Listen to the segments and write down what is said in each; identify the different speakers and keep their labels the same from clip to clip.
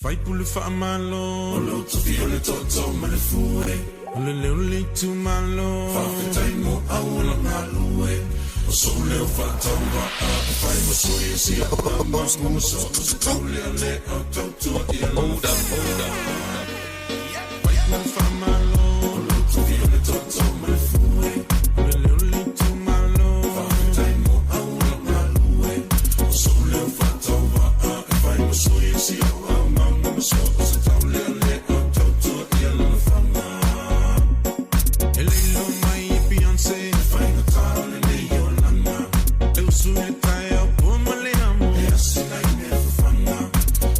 Speaker 1: Faipule faamalo. O lou tofi o le tootoo ma le fue. O le leo le itumalo. Faafetai mo auala galue. O sou leo faatauvaa e fai ma sui o si au tama ma so o se taulealea tautua i lana Faipule faamalo. O lou tofi o le tootoo ma le fue. O le leo le itumalo. Faafetai mo auala galue. O sou leo faatauvaa e fai ma sui o si au tama ma so o se taulealea tautua i lana faga. E leilo mai i Beyonce. E faigata o lenei olaga. E usu i le taeao pua ma le amo. E asina i mea fafaga.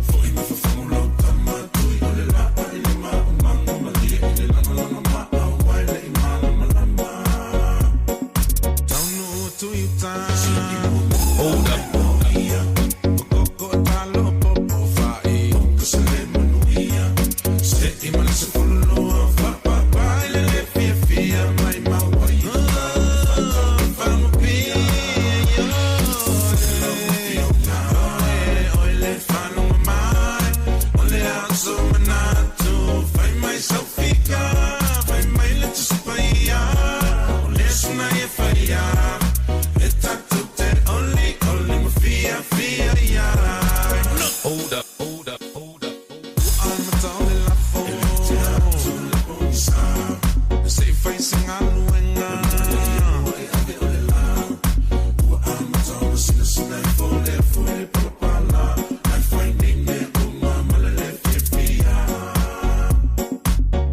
Speaker 1: Foi ma fafagu lau tama. Tui o le laa i le maumaga. Malie i le lagalaga maau ai le i malamalama. Taunuu atu i uta. Hold up. Koko talo popo fa'i. Ka se le manuia. Se i ma le sefululoa. Faapapa i le le fiafia mai mauai. Fagupia. Oi le faalogologo mai. O le aso manatu. Fai mai sau fika. Fai mai le Tusi Paia. O le aso na e faia. E tatou te olioli ma fiafia ai. Hold up, hold up, hold up. Ua amata o le lafo. E le te atu le pogisa. Se i fai se galuega. E ave o le la. Ua amata ona sinasina ifo le afu i le palapala. Ai fai nei mea uma ma le le fiafia.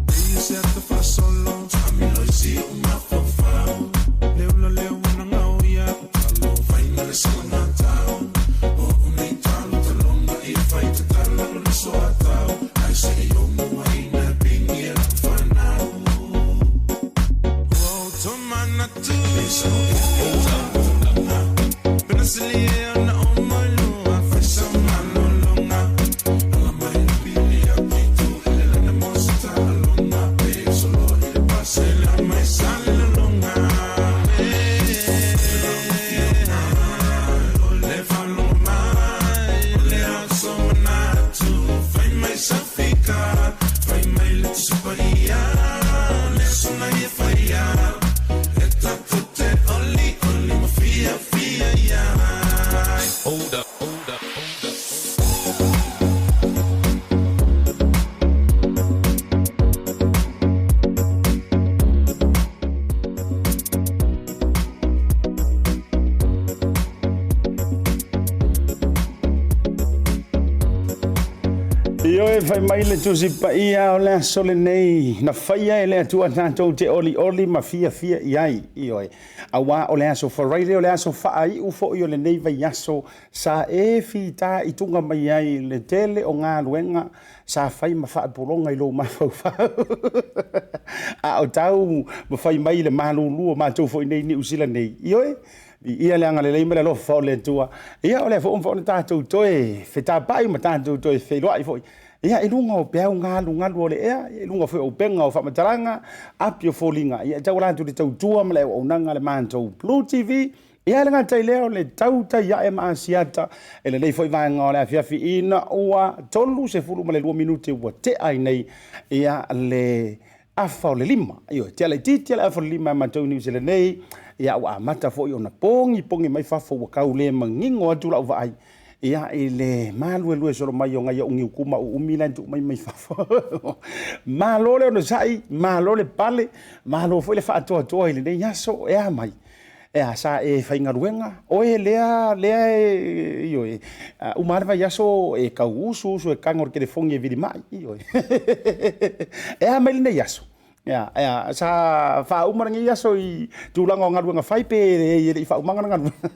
Speaker 1: E se ata faasolo. Taamilo i si ou mafaufau. Le ula lea ua nagao ia. Talo fai ma le salagatau. O o nei talo taloga ia fai tatala lo le soatau. Ai se i o mua ina pingi e lau fanau. Ua ou tomanatu. Penasili e ona o mai lua. Fai sau malologa. Ala mai le pili a pitu. Ele lana mo se taaloga. Pe soloa i le pasela mai sa le lologa. Le faalogo mai, o le aso manatu. Fai mai sau fika. Fai mai le Tusi Paia. O le aso na e faia. E tatou te olioli ma fiafia ai. Hold up, hold up, hold up.
Speaker 2: Ioe, fai mai le Tusi Paia o le aso lenei na faia e le Atua tatou te olioli ma fiafia i ai. Ioe, auā o le aso Faraile, o le aso faaiu foi o lenei vaiaso sa e fitaituga mai ai le tele o galuega sa fai ma faapuloga i lou mafaufau a o tau ma fai mai le malulu o matou foi nei i Niu Sila nei. Ioe, viia le agalelei ma le alofa o le Atua. Ia, o lea foi ua mafai ona tatou toe fetapai ma tatou toe feiloai foi. Ia, i luga o peau galugalu o le ea, i luga foi o upega o faamatalaga, api o foliga, ia e tauala atu i le tautua ma le auaunaga a le matou Blue TV. Ia, e le gata i lea, o le tautai ae ma Asiata i lenei foi vaega o le afiafi ina ua 32 minute ua tea ai nei ia le afa o le 5. Ioe, tea laitiiti le afa o le 5 e matou i Niu Sila nei, ia ua amata foi ona pogipogi mai fafo ua tau le manino atu lau vaai. Ia, i le maluelue solo mai o nai o'u niukuma uumi la e tuu mai mai fafo. Malo le onosai, malo le pale, malo foi le faatoatoa i lenei aso, e a mai. E a, sa e faigaluega, oe lea, lea e, ioe, uma lava le vaiaso e tau usu usu e tago i le telefoni e vili mai, ioe. E a mai lenei aso? Ia, e a, sa faauma lenei aso i tulaga o galuega fai pe leai e le i faaumaga le galuega.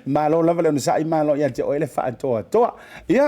Speaker 2: Malo lava le onosai, malo ia te oe le faatoatoa. Ia,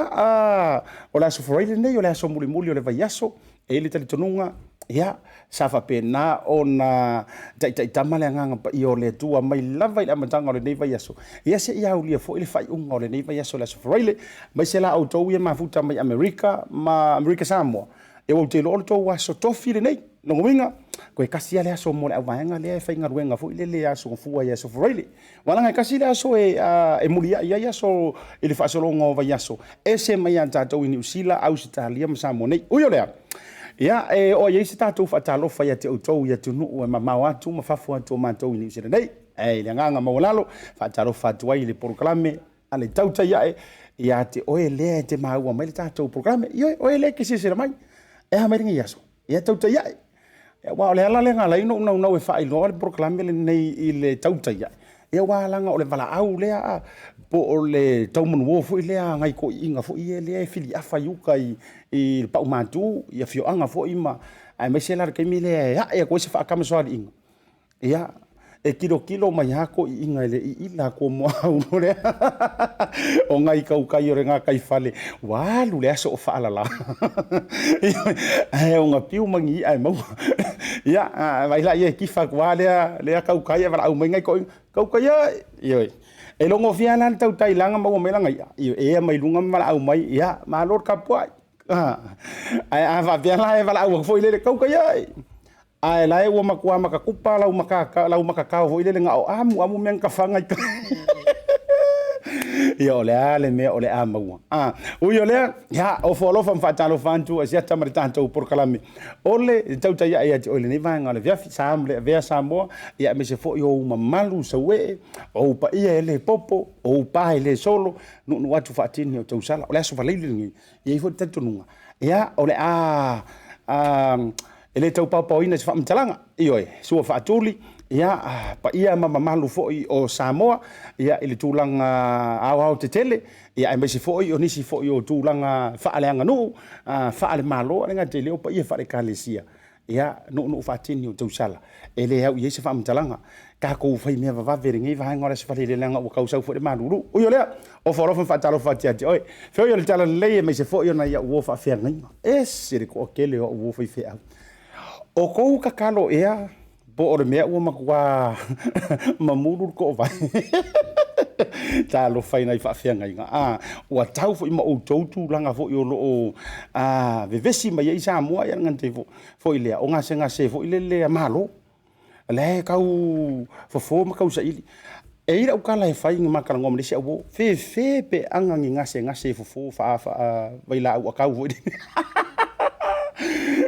Speaker 2: o le aso Faraile lenei, o le aso mulimuli o le vaiaso, e i ai le talitonuga, ia, sa faapena ona taitaitama le Agaga Paia o le Atua mai lava i le amataga o lenei vaiaso, ia seia aulia foi le faaiuga o lenei vaiaso i le aso Faraile, aemaise la outou ia mafuta mai Amerika ma Amerika Samoa. Ia ua ou te iloa o le tou aso tofi lenei. Lona uiga, toe tasi lava le aso mo le auvaega lea e faigaluega foi lele aso Gafua i aso Faraile. Aua leaga e tasi le aso e muliai ai aso i le faasologa o vaiaso, ese mai ia tatou i Niu Sila, Ausetalia ma Samoa nei. Ui o lea, ia e oo i ai se tatou faatalofa ia te outou i atunuu e mamao atu ma fafo atu o matou i Niu Sila nei. Ae i le agaga maualalo, faatalofa atu ai i le polokalame a le Tautai Ae ia te oe lea e te maua mai le tatou polokalame. Ioe, oe lea e te silasila mai, e a mai lenei aso? Ia tautai ae. Aua o le ala lea na ala ai ona ou naunau e faailoa le polokalame lenei i le tautai ae, ia aua leaga o le valaau lea po o le taumanuo foi lea a nai toeaiina foi ia lea e filiafa i uta i le paumatu i afioaga foi ma aemaise la le taimi lea e ae atu ai se faatamasoaliiga. Ia, e tilotilo mai lava toeaiina i le iila atu o muaau lea o nai tautai o le gataifale, ua alu le aso o faalala, ae ona piu ma ni i'a e maua. Ia, vaai la i ai e tifa atu lava lea tautai ae valaau mai nai toeaiina, tautai e! Ioe. E iloagofie lava la le tautai o la e na maua mai lana i'a, e ea mai luga ma valaau mai, ia, malo le tapuai. Ae a faapea la e valaau atu foi lele, tautai e! Ae la e ua matua matatupa lau matatao foi lele na o amu amu mea na tafaga i tai. Ia o le a le mea o le a maua. A, ui o lea, ia, ofo alofa ma faatalofa atu Asiata ma le tatou polokalame o le Tautai Ae ia te oe i lenei vaega o le afiafi. Sa ma le avea Samoa, ia aemaise foi o ou mamalu sauee, o ou paia e le popo, o ou pa e le solo, nuunuu atu faatini o tausala. O le Aso Faraile lenei, E i ai foi le talitonuga, ia, o le a, e le tau paopaoina i se faamatalaga, ioe, sua faatuli, ia, paia ma mamalu foi o Samoa, ia, i le tulaga aoaotetele, ia, aemaise foi o nisi foi o tulaga faaleaganuu, faalemalo, ae le gata i lea o paia faale-Ekalesia. Ia, nuunuu faatini o tausala, e le au i ai se faamatalaga. Tatou fai mea vavave i lenei vaega o le Aso Faraile leaga ua tau sau foi le malulu. Ui o lea, ofo alofa ma faatalofa atu ia te oe. Feoi o le Talalelei aemaise foi o nai au uo faafeagaiga. Ese le toatele o au uo faifeau. O kou tatalo ea po o le mea ua matua mamulu le toovae. Talofa i nai faafeagaiga. A, ua tau foi ma outou tulaga foi o lo o vevesi mai ai Samoa, ia le gata foi lea, o gasegase foi lele a Malo. O la e tau fofo ma tau saili. E i ai lau tala e fai na ma talanoa ma le isi au uo, fefe pe aga ni gasegase e fofo faavailaau akau foi lele.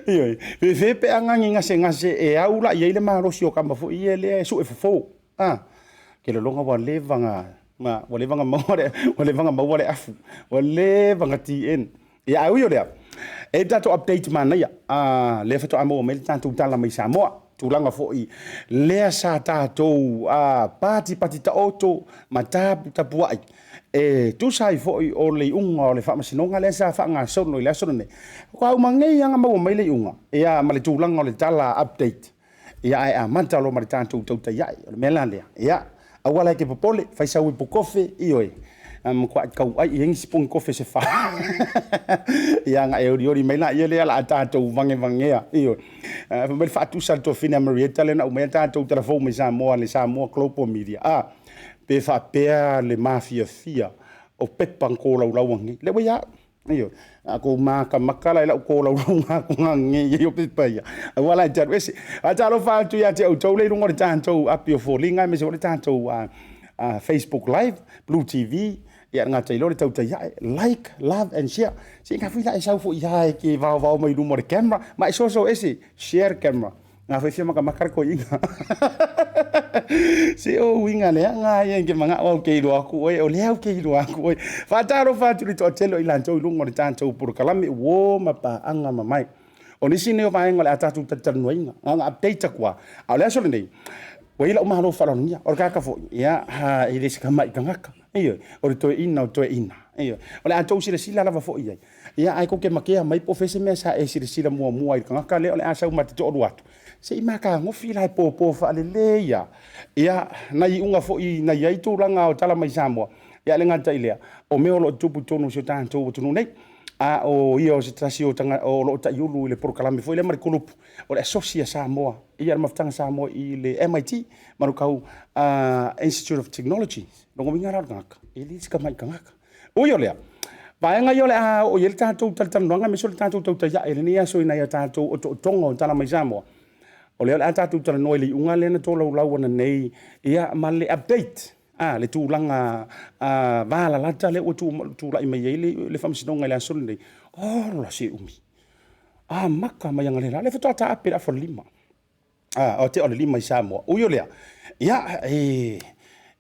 Speaker 2: Ioe, fefe pe aga ni gasegase e au la i ai le malosi o tama foi ia lea e sue fofo. A, ke lologa ua leva na ua leva na maua le ua leva na maua le afu, ua leva na TN. Ia ae ui o lea, e i ai le tatou update manaia, lea faatoa maua mai le tatou tala mai Samoa, tulaga foi lea sa tatou patipati taoto ma taputapuai e tusa ai foi o le iuga o le faamasinoga lea sa faagasolo i le aso lenei. Faatoa uma nei lava ona maua mai le iuga, ia ma le tulaga o le tala update. Ia ae amata loa ma le tatou tautai ae. O le mea la lea, ia, aua la e te popole, fai sau ipu kofe, ioe, matuai tauai i ai ni sipuni kofe se fa. Ia ona e olioli mai laia lea o le a tatou vagevagea, ioe. Fai mai le faatusa a le tuafafine a Marietta lea na aumaia tatou tala fou mai Samoa, le Samoa Global Media, a, pe faapea le mafiafia o pepa na tolaulau ananei. Lea ua ia au. Ioe, a tou matamata la i lau tolaulauga atu ananei i pepa ia, aua la e te alu ese. Faatalofa atu ia te outou lea i luga o le tatou api o foliga aemaise foi le tatou Facebook Live, Blue TV, ia le gata i lea o le tautai ae, like, love and share. Se i gafui la e sau foi lava e te vaovao mai luma o le camera, ma e soso ese, share camera. Ngā whai whia makamaka le koiinga. Se o uiga lea ngā ia ke mangao au ke iloa aku oe, o lea au ke iloa aku oe. Faatalofa atu i le toatele o i latou i luga o le tatou polokalame, uo ma paaga mamae. O nisi nei o vaega o le a tatou talatalanoaina, na ona update atu lava. A o le aso lenei, ua i ai lau malo faaaloalogia. O le tagata foi, ia, e le se tamai tagata. Ioe, o le toeaina o toeaiina. Ioe, o le a outou silasila lava foi i ai. Ia, ae tou te matea mai po o fea se mea sa e silasila muamua ai i le tagata lea o le a sau ma te toalua atu, se i matagofi la e popo faalelei lava. Ia, nai iuga foi na i ai tulaga o tala mai Samoa, ia ae le gata i lea, o mea o lo o tutupu i totonu o si o tatou atunuu nei. A o ia o se tasi o tagata o lo o taiulu i le polokalame foi lea ma le kulupu o le Asosi a Samoa, ia le Mafutaga Samoa i le MIT, Manukau Institute of Technology. Lona uiga la o le tagata, e le o se tamai tagata. Ui o lea, Vaega ia o le a oo i ai le tatou talatalanoaga aemaise o le tatou tautai ae i lenei aso i nai a tatou otootoga o Tala Mai Samoa. O lea o le a tatou talanoa i le iuga lea na tolaulau ananei, ia ma le update, a, le tulaga valalata lea ua tulai mai ai le Faamasinoga i le aso lenei. Ola se umi, amata mai analeila, lea faatoa taape i le afa o le 5. A, o te o le 5 i Samoa. Ui o lea, ia, e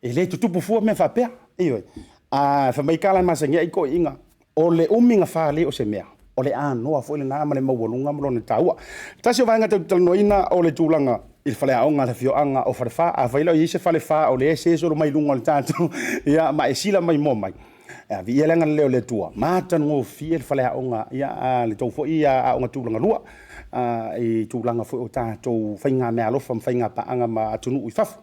Speaker 2: le tutupu fua mea faapea. Ioe. A fai mai tala e masani ai toeaiina, o le umi na fale o se mea, o le anoa foi lena ma le maualuga ma lona taua. Tasi o vaega tatou te talanoaina o le tulaga i le faleaoga a le afioaga o Falefa. Afai la o i ai se Falefa o lea e se solo mai luga o le tatou, ia ma e sila maimoa mai, ia viia le agalelei o le Atua, matagofie le faleaoga a le tou foi aoga tulaga lua i tulaga foi o tatou faigameaalofa ma faigapaaga ma atunuu i fafo.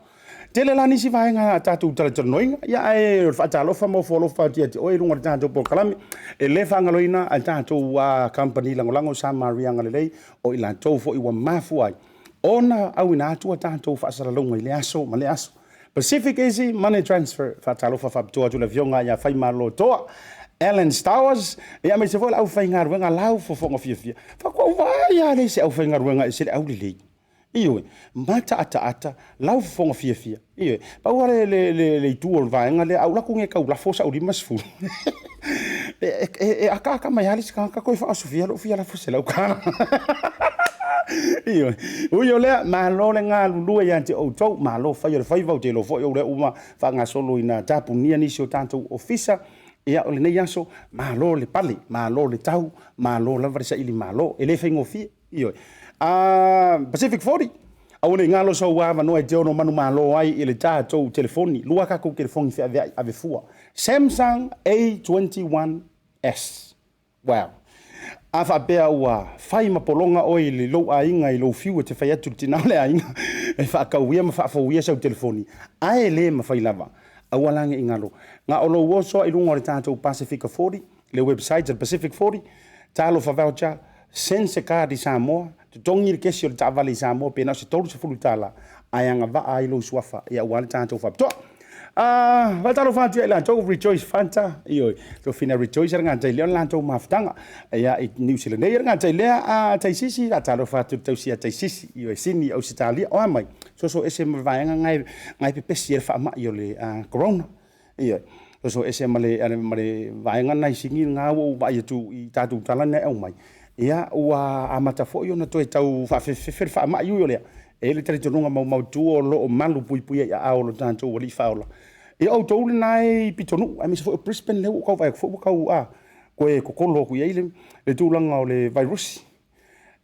Speaker 2: Tele la nisi vaega a tatou talatalanoaina, ia ae o le faatalofa ma ofo alofa atu ia te oe i luga o le tatou polokalame. E le faagaloina a tatou kamupani lagolago Sa Maria Agalelei, o i latou foi ua mafua ai ona auina atu a tatou faasalalauga i lea aso ma lea aso. Pacific Easy Money Transfer, faatalofa faapitoa atu i le afioga ia Faimalo Toa, Alan Stowers, ia aemaise foi le aufaigaluega lau fofoga fiafia. Faatoa ou vaai lava lea i se aufaigaluega e ese le aulelei. Ioe, mataataata, lau fofoga fiafia. Ioe, pau lava le itu o le vaega lea, a ou alu atu nei e tau lafo sau 50, e akaaka mai lava le isi tagata toe faaosofia lou fia lafo $100. Ioe, ui o lea, malo le galulue ia te outou, malo fai o le faiva, ou te iloa foi o lea ua faagasolo ina tapunia nisi o tatou ofisa. Ia, o lenei aso, malo le pale, malo le tau, malo lava le saili malo, e le faigofie. Ioe. Pacific 40, aua ne i galo sou avanoa e te ono manumalo ai i le tatou telefoni, lua tatou telefoni feaveai ave fua. Samsung A21s. Wow. A faapea ua fai ma pologa oe i lou aiga i lou fiu e te fai atu i le tina o le aiga e faatauia ma faafouia sau telefoni, ae le mafai lava, aua la ne i galo. Na o lou oso lava i luga o le tatou Pasefika 40, le website a le Pacific 40, Talofa Voucher, send se card i Samoa, totogi le kesi o le taavale i Samoa pe na o se $30 ae agavaa ai lou suafa aua le tatou faapitoa. Faatalofa atu ia i latou Rejoice Fanta, ioe, tofina Rejoice le gata i lea o le latou mafutaga ia i Niu Sila nei, le gata i lea a Taisisi, faatalofa atu i le tausi a Taisisi, ioe, Sini Ausetalia, o a mai, soso ese ma le vaega na e pepesi ai le faamai o le Corona. Ioe, oso ese ma le, ma le vaega lena i Sini lena ua ou vaai atu i tatou tala na e aumai, ia ua amata foi ona toe tau faafefefe le faamai. Ui o lea, e i ai le talitonuga maumaututu o lo o malu puipuia i aao o lo tatou Alii Faaola. Ia outou lena e i pitonuu, aemaise foi o Brisbane lea ua ou tau vaai atu foi ua tau toe totolo atu i ai le tulaga o le vairusi.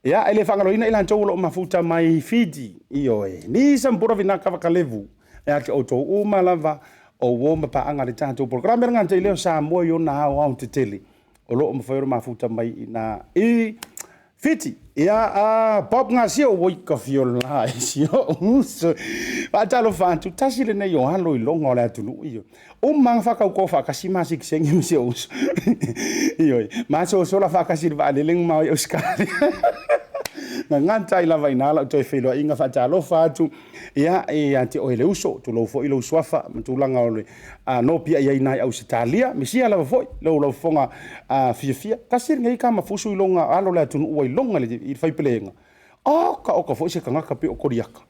Speaker 2: Ia, e le faagaloina i latou o lo o mafuta mai Fiji, ioe, ni Sambura Vinaka Vakalevu, ia te outou uma lava o uo ma paaga i le tatou polokalame le gata i lea o Samoa i ona aoaotetele o lo o mafai ona mafuta mai i ina i Fiti. Ia, a Bob Gasio, oi ka fiola e si o'u uso. Faatalofa atu, tasi lenei o alo iloga o le atunuu, ioe. Uma lava faatauto faatasi ma sikisegi ma si ou uso. Ioe, ma sosola faatasi i le vaalele ma o i Ausetalia. Na gata ai lava i ina lau toe feiloaiga faatalofa atu ia ia te oe le uso, tulou foi lou suafa ma tulaga o le nopiai ai i ina i Ausetalia. Mesia lava foi lou laufofoga fiafia. Tasi lenei tama fusu iloga alo o le atunuu ua iloga i le faipelega. Oka oka foi se tagata pei o Koliata.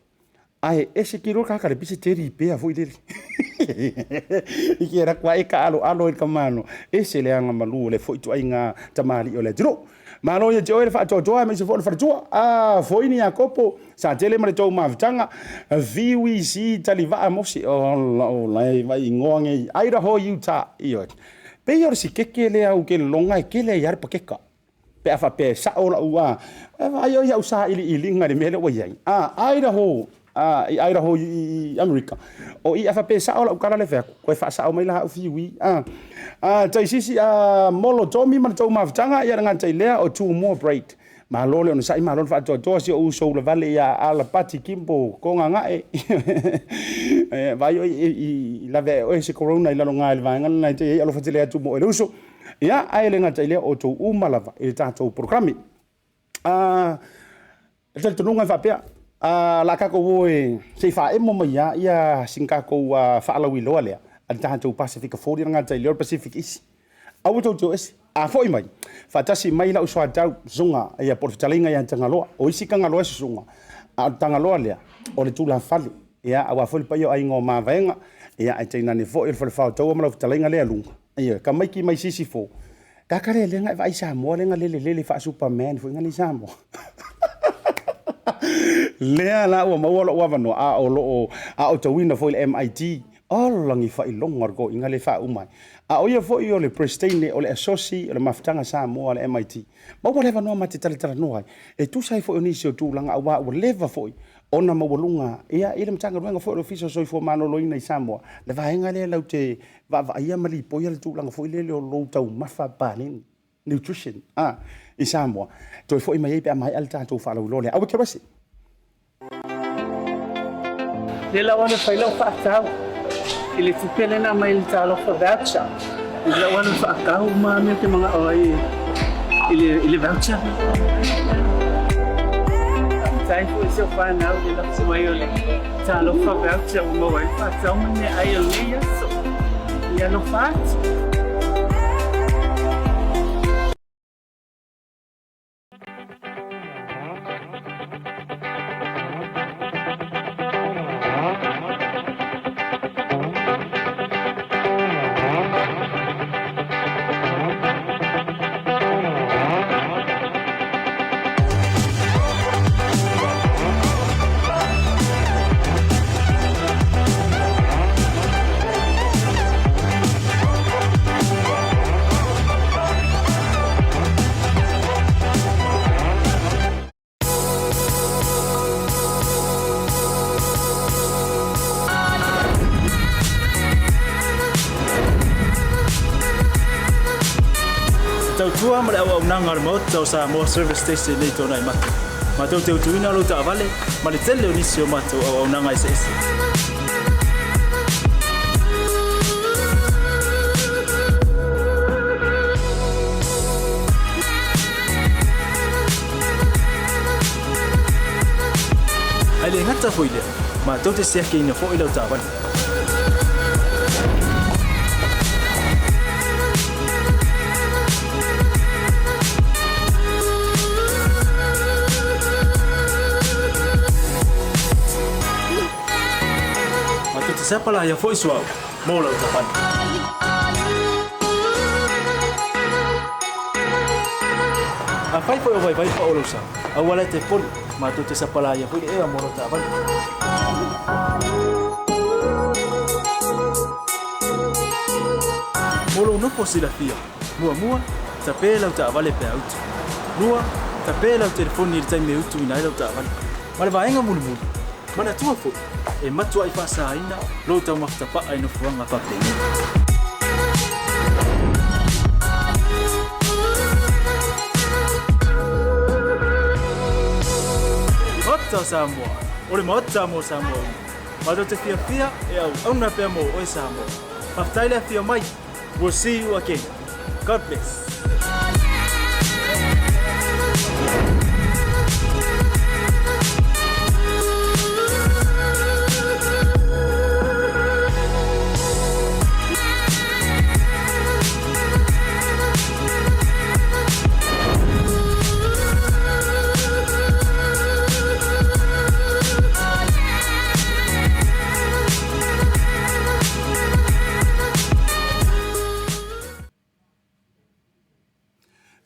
Speaker 2: Ae ese ki loa ka le pise teri pea foi lele. I ke rako ai ka alo alo i ka mano. Ese le anga malu o le foi ituaiga tamalii o le atunuu. Malo ia te oe le faatoatoa aemaise foi o le faletua. A Foini Iakopo, sa tele ma le tou mafutaga. VWC Talivaa Mose. Ola ola e vai ingoa nei. Idaho, Utah. Ioe. Pei o le sikeke lea ou te lologa e kele ai lava le pakeka. Pe a faapea e sao lau a, e vaai oe i au sailiiliga i le mea lea ua i ai. A, Idaho, a, i Idaho i, i Amerika. O i a faapea e sao lau tala lea e fai atu, toe faasao mai la au fiui. A, a Taisisi, a Molo Tommy ma le tou mafutaga, ia le gata i lea o Tumua Braid. Malo le onosai, malo le faatoatoa, si ou uso ulavale ia Alapati Kimbo Kogagae. E, vaai oe i lave ae oe se corona i laloga i le vaega lena e te i ai, alofa tele atu mo oe le uso. Ia, ae le gata i lea, o outou uma lava i le tatou polokalame. Le talitonuga e faapea, la tatou o e se i faaemo mai lava ia sina tatou faalauiloa lea a le tatou Pasefika 40 le gata i lea o le Pacific isi. Aua tou te o ese. A foi mai, faatasi mai lau soatau, susuga, ia po o le fetalaiga ia Tagaloa. O isi Tagaloa e susuga, a o le Tagaloa lea, o le tulafale. Ia, aua foi le paia o aiga o Mavaega, ia, ae tainane foi o le Falefaotaua ma lau fetalaiga lea Luga. Ia, tamaiti mai Sisifo, kaka le lea na e vaai Samoa lea na lele lele faa-Superman foi na Samoa. Lea la ua maua lou avanoa, a o loo aotauina foi le MIT. Ola ni faailoga o le toeaina lea e faauma ai. A o ia foi o le Peresetene o le Asosi o le Mafutaga Samoa a le MIT. Maua le avanoa ma te talatalanoa ai, e tusa ai foi o nisi o tulaga aua ua leva foi ona maualuga ia i le Matagaluega foi o le Ofisa o Soifua Maloloina i Samoa, le vaega lea latou te vaavaaia ma lipoia le tulaga foi lele o lou taumafa paleni, nutrition, i Samoa. Toe foi mai ai pe a maea le tatou faalauiloa lea. Aua e te rese!
Speaker 3: Lea la ua fai lau faatau i le tupe lea na aumai i le Talofa Voucher. Lea la ua faatau uma mea ou te manao ai i le voucher. Faafetai foi i si au fanau i le lafo mai o le Talofa Voucher ua maua ai le faatau ma le meaai o lenei aso. Ia alofa atu.
Speaker 4: Tautua ma le auaunaga a le Maota o Samoa Service Station nei Tuanai Mate. Matou te utuina lou taavale ma le tele o nisi o matou auaunaga eseese. Ae le gata foi lea, matou te siakiina foi lau taavale. Matou te sapalaia foi suauu mo lau taavale. Afai foi o vaivai pao lou sa, aua la e te poli, matou te sapalaia foi le ea mo lau taavale. Mo lou nofo silafia, muamua, tape lau taavale pe a utu. Lua, tape lau telefoni i le taimi e utuina ai lau taavale. Ma le vaega mulimuli, manatua foi, e matuai faasaina lou taumafa tapaa i nofoaga faapenei. Maota o Samoa, o le Maota mo Samoa uma. Matou te fiafia e auauna pea mo oe Samoa. Faafetai le afio mai. We'll see you again. God bless.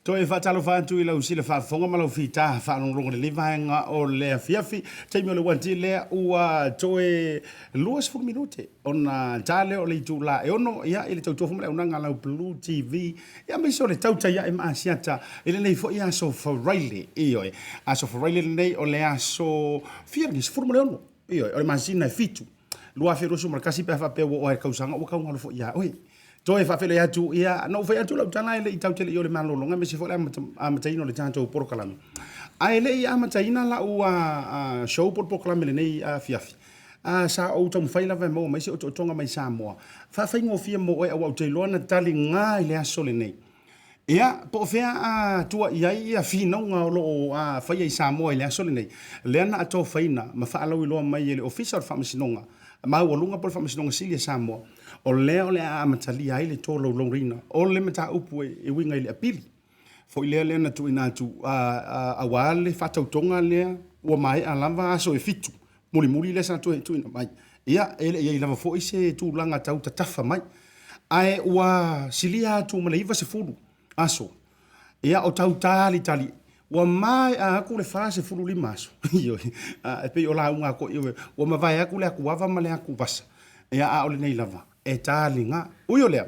Speaker 2: Toe faatalofa atu i lau sila faafofoga ma lau fita faalogologo i lenei vaega o le afiafi. Taimi o le uati lea ua toe 20 minute ona ta lea o le itula e 6 ia i le tautua foi ma le auaunaga a lau Blue TV ia aemaise o le tautai ae ma Asiata i lenei foi aso Faraile. Ioe, aso Faraile lenei o le aso fia lenei? 16. Ioe, o le masina e 7. 2021 pe a faapea ua oo ai i le tausaga ua tau galo foi ia oe. Toe faafeiloai atu, ia, na ou fai atu lau tala e le i tau tele i o le malologa aemaise foi le amataina o le tatou polokalame. Ae le i amataina lau show po o le polokalame i lenei afiafi, sa ou taumafai lava e maua mai se otootoga mai Samoa faafaigofie mo oe aua ou te iloa na taliga i le aso lenei. Ia, po o fea a tua i ai ia finauga o lo o faia i Samoa i le aso lenei, lea na atofaina ma faalauiloa mai e le Ofisa o le Faamasinoga Maualuga po o le Faamasinoga Sili a Samoa, o lea o le a amatalia ai le tolaulauina o le mataupu e uiga i le apili foi lea lea na tuuina atu aua le faatautoga lea ua maea lava aso e 7 mulimuli lea sa toe tuuina mai. Ia, e le i i ai lava foi se tulaga tau tatafa mai, ae ua silia atu ma le 90 aso, ia, o tau talitali, ua maea atu le 45 aso, ioe, e pei o lauga a toeaiina, ua mavae atu le atuava ma le atuvasa, ia, a o lenei lava e taliga. Ui o lea,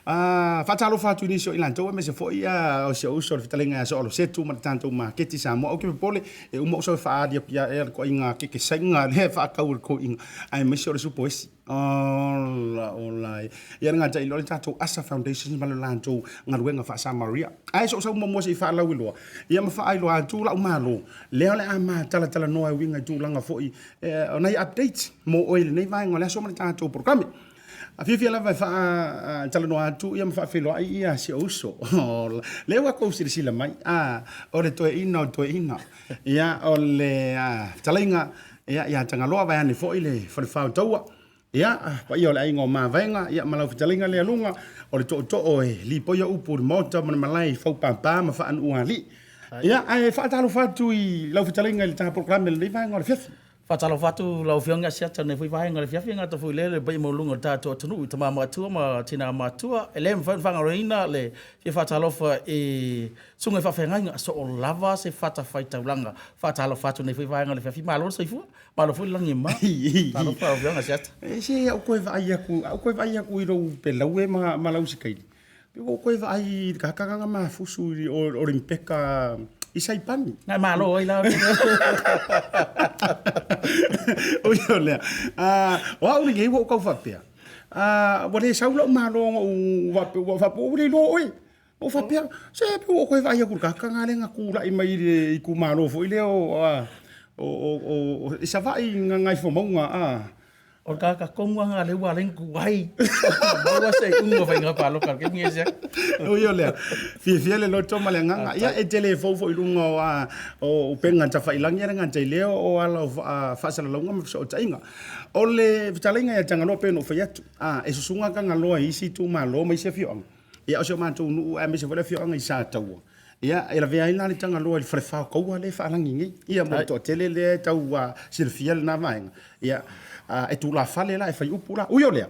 Speaker 2: faatalofa atu i nisi o i latou aemaise foi o si ou uso le fetalaiga ia Soalosetu ma le tatou maketi Samoa. Ou te popole e uma ou sau e faaali atu ia ea le toaiga kekesaiga lea e faatau e le toeaina aemaise o le supo esi. Ola, ola e. Ia le gata i le tatou Asa Foundations ma le latou galuega faa-Samaria. Ae so o sau muamua se i faalauiloa, ia ma faailoa atu la'u malo, lea o le a ma talatalanoa e uiga i tulaga foi o nai updates mo oe i lenei vaega o le aso ma le tatou polokalame. A fiafia lava e faatalanoa atu ia ma faafeiloai ia si ou uso. Lea ua tou silasila mai, a, o le toeaina o le toeaina. Ia, o le fetalaiga ia, ia Tagaloa vaeane foi le Falefa o Taua. Ia, paia o le aiga o Mavaega, ia ma lau fetalaiga lea luga, o le tootoo e lipoia upu i le maota ma le malae i faupapa ma faanuualii. Ia, ae faatalofa atu i lau fetalaiga i le ta polokalame i lenei vaega o le afiafi.
Speaker 5: Faatalofa atu lau Afioga ia Asiata i lenei foi vaega o le afiafi, e gata foi i lea le paia maualuga o le tatou atunuu i tama matua ma tina matua. E le mafai ona faagaloina le fia faatalofa i susuga i faafeagaiga so o lava se fatafaitaulaga. Faatalofa atu i lenei foi vaega o le afiafi. Malo le soifua, malo foi le lagi e mama. Talofa lau Afioga Asiata.
Speaker 2: Se a ou toe vaai atu, a ou toe vaai atu i lou pelaue ma lau sikaili, Pe ua ou toe vaai i le kakagaga mafusu i o Olimpeka i Saipani.
Speaker 5: Na e malo ai la.
Speaker 2: Ui o lea. O au lenei ua ou tau faapea. Ua le sau lau malo ona ou faapea, ua faapea ua le iloa oe. Ua ou faapea, se pe ua ou toe vaai atu i le kakagaga lea na tulai mai i le itumalo foi lea o i Savaii i Gagaifomauga.
Speaker 5: O le tagata tonu lava lena lea ua ala ai ona tuai maua se iuga o faiga palota a le taimi lenei.
Speaker 2: Ui o lea, fiafia le loto ma le agaga. Ia, e te le fou foi i luga o, a, o upega tafailagi ia le gata i lea o ala o faasalalauga ma fesootaiga. O le fetalaiga ia Tagaloa pei ona ou fai atu, a, e susuga Tagaloa i isi itumalo ma isi afioaga. Ia, o si o matou nuu aemaise foi le afioaga i Sataua, ia, e lavea ai la le Tagaloa i le falefa o Taua lea e faalagi nei. Ia, mo le toatele lea e tau silafia lena vaega. Ia, e tulafale la, e fai upu la. Ui o lea,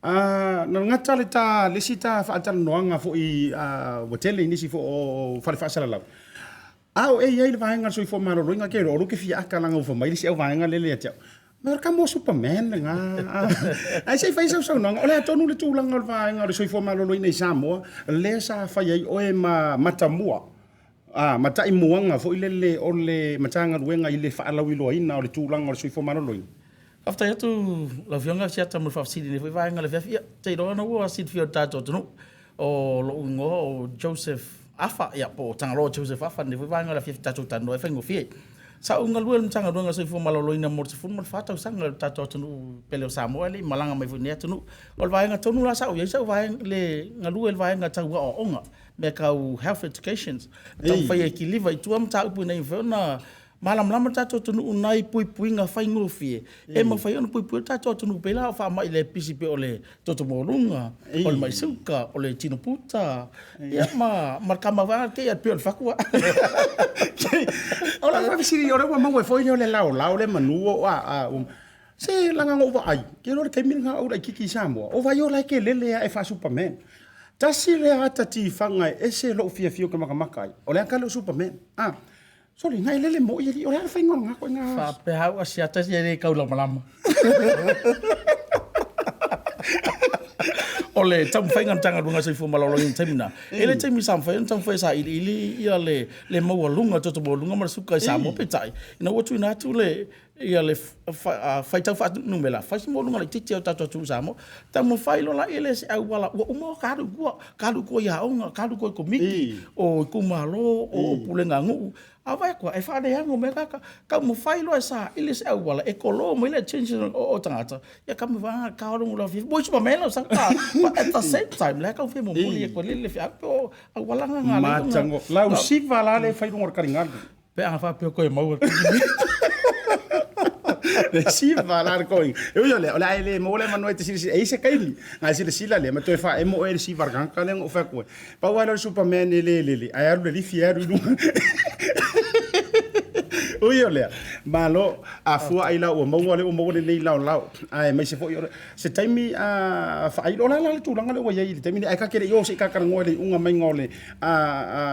Speaker 2: na gata le ta, le isi ta faatalanoaga foi ua tele i nisi foi o fale faasalalau. A o e i ai le vaega o le soifua maloloina, ke iloa o lou ke fia aka leaga ua fai mai le isi au vaega lele ia te au. Mea o le kamo Superman lena. Ae se i fai sau saunoaga, o le a tonu le tulaga o le vaega o le soifua maloloina i Samoa, lea sa fai ai oe ma matamua, a, ma taimuaga foi lele o le Matagaluega i le faalauiloaina o le tulaga o le soifua maloloina?
Speaker 5: Faafetai atu lau Afioga Asiata mo le faafesili i lenei foi vaega o le afiafi. Ia, ou te iloa na ua silafia e le tatou atunuu, o lou igoa o Joseph Afa, ia po o Tagaloa Joseph Afa i lenei foi vaega o le afiafi tatou talanoa ai faigofie. Sa ou galue i le Matagaluega o le Soifua Maloloina mo le 14 tausaga i le tatou atunuu pele o Samoa e le i malaga mai foi i lenei atunuu. O le vaega tonu la sa ou i ai sa ou vaega, le galue i le vaega tau aoaoga, mea tau health educations, taumafai e kiliva i tua mataupu ina ia mafai ona malamalama le tatou atunuu nai puipuiga faigofie e mafai ona puipui le tatou atunuu pei la o faamai le pisi pei o le toto maualuga, o le mai suka, o le tino puta, ia ma ma le kama vaega kei a pei o le fatu a.
Speaker 2: O lau faafesili, o lea ua maua ai foi lea o le laolao le manu o a, se leaga na ou vaai, ke iloa le taimi lena o ou laitiiti i Samoa, o Vaiola e te lele ae faa-Superman. Tasi lea ata tifaga e ese lou fiafia ou te matamata ai, o le ata lea o Superman. A, Sole, na e lele moi alii, o le a le faiga o lena ituaiga.
Speaker 5: Faapea au asiata e le taulamalama. O le taumafaiga a le Matagaluega o le Soifua Maloloina i le taimi lena, e le taimi sa mafai ona taumafai e sailiili ia le le maualuga, le toto maualuga ma le suka i Samoa. Peitai, ina ua tuuina atu le ia le faitau faanumera, fai si maualuga laitiiti o le tatou atunuu Samoa. Taumafai loa la i se auala ua uma ona alu i tua, ka alu i tua i aoga, ka alu i tua i komiti, o itumalo, o pulega a nuu. A vaai atu lava, e faaleaga mai tagata. Taumafai loa e saili se auala e kolo mai le attention o tagata, ia taumafai lava Ua Superman lau sau ta. But at the same time, la e taumafai e momoli atu ai le feau pe o auala na na
Speaker 2: alai ona. Lau siva la le fai i luga o le taligalu.
Speaker 5: Pe a faapea koe maua.
Speaker 2: Le siva la le koinga. E ui o lea, o le a e le maua le avanoa e te silasila, e i ai se taimi, na e silasila lea, ma toe faaemo oe i le siva a le tagata lea na ou fai atu ai. Pau lava lea o le Superman e le lele, ae alu i le lifi e alu i luga. Ui o lea, malo, a fua ai la ua maua lea ua maua lenei laolao, aemaise foi o se taimi a faailo. O le a la le tulaga lea ua i ai i le taimi lenei, ae ta te le i o se i ta talanoa i le iuga maiga o le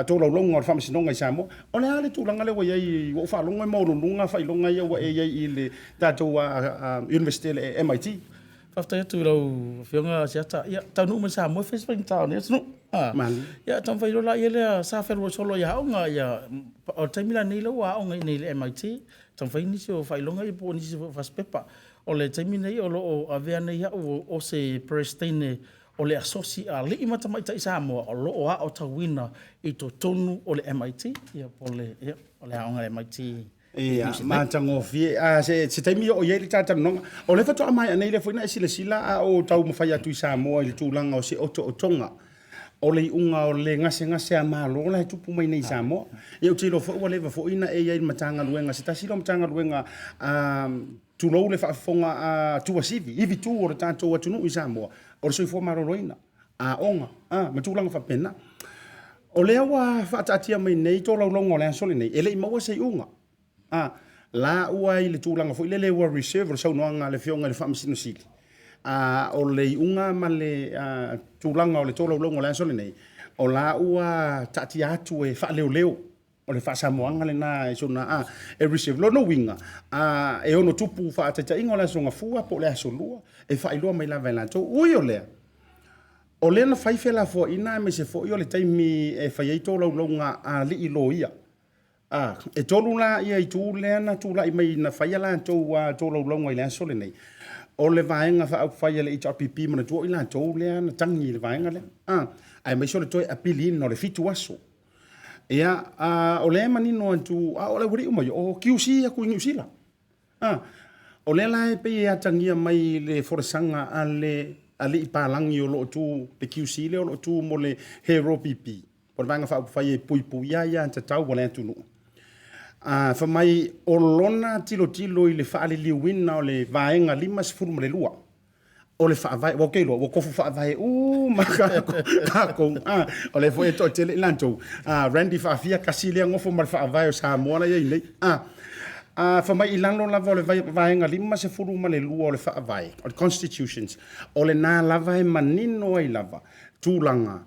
Speaker 2: tolaulauga o le Faamasinoga i Samoa. O le a le tulaga lea ua i ai, ua ou faalogo e maualuluga faailoga ia ua e i ai i le tatou Iunivesite le MIT?
Speaker 5: Faafetai atu i lau Afioga Asiata. Ia, taunuu mai Samoa e fai si faigata o lenei atunuu.
Speaker 2: Malie.
Speaker 5: Ia, taumafai loa laia lea sa fealuai solo i aoga, ia, o le taimi la nei lea ua aoga i inei i le MIT, taumafai nisi o faailoga ia po o nisi foi o fasipepa. O le taimi nei o lo o avea nei au o se Peresetene o le Asosi a Alii ma Tamaitai Samoa o lo o aotauina i totonu o le MIT, ia po o le, ia, o le aoga a le MIT.
Speaker 2: Ia, matagofie. A, se, se taimi oo i ai le ta talanoaga. O lea faatoa maea nei lea foi na e silasila a o taumafai atu i Samoa i le tulaga o se otootoga o le iuga o le gasegase a Malo la e tupu mai nei i Samoa. Ia ou te iloa foi ua leva foi na e i ai i le Matagaluega, se tasi lea o Matagaluega a, tulou le faafofoga a Tuasivi, ivitu o le tatou atunuu i Samoa, o le soifua maloloina, aoga, a, ma tulaga faapena. O lea ua faataatia mai nei tolaulauga o le aso lenei, e le i maua se iuga. A, la ua i le tulaga foi lele ua reserve le saunoaga a le Afioga i le Faamasino Sili, a, o le iuga ma le tulaga o le tolaulauga o le aso lenei, o la ua taatia atu e faaleoleo. O le faasamoaga lena e sona a e reserve. Lona uiga, a e ono tupu faataitaiga o le Aso Gafua po o le Aso Lua, e faailoa mai lava e latou. Ui o lea, o lea na fai felafoaiga aemaise foi o le taimi e fai ai tolaulauga a alii loia. A, e tolu la ia itu lea na tulai mai na fai a latou tolaulauga i le aso lenei. O le Vaega Faaupufai a le HRPP, manatua o i latou lea na tagi i le vaega lea, a, aemaise o le toe apiliina o le 7 aso. Ia, a, o lea e manino atu, a o le aualii uma ia, o QC atu i Niu Sila. A, o lea la e pei e atagia mai le folasaga a le alii palagi o lo o tu, le QC lea o lo o tu mo le HRPP, po o le Vaega Faaupufai e Puipuia Aiatatau a le Atunuu. A, fai mai o lona tilotilo i le faaliliuina o le Vaega 52, o le faavae, ua ou te iloa, ua tofu faavae uma tatou, a, o lea foi e toatele i latou. A, Randy Faafia, tasi lea nofo ma le faavae o Samoa la e i ai nei. A, a, fai mai i lalo lava o le vaega 52 o le faavae, o le Constitutions, o lena lava e manino ai lava tulaga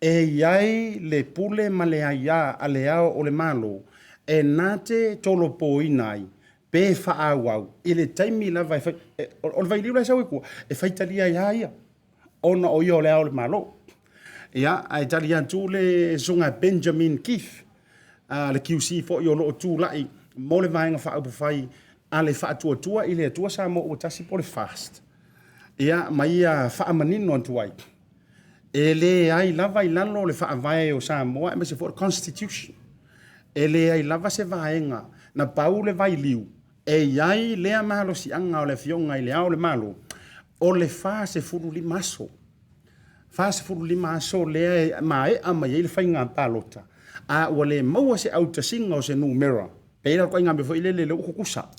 Speaker 2: E i ai le pule ma le aiā a le Ao o le Malo e na te tolopoina ai pe faaauau i le taimi lava e fai, o le vailiu la e sau i tua, e faitalia ai lava ia, ona o ia o le Ao o le Malo. Ia, ae tali atu le Susuga Benjamin Keefe, le QC foi o lo o tulai mo le Vaega Faaupufai a le Faatuatua i le Atua Samoa Ua Tasi po o le FAST, ia, ma ia faamanino atu ai, E leai lava i lalo o le Faavae o Samoa aemaise foi o le Constitution, e leai lava se vaega na pau le vailiu e i ai lea malosiaga o le Afioga i Le Ao o le Malo, o le 45 aso. 45 aso lea e maea mai ai le faiga palota, a ua le maua se autasiga o se numera Pei la o le ituaiga mea foi lele lea ua tutusa.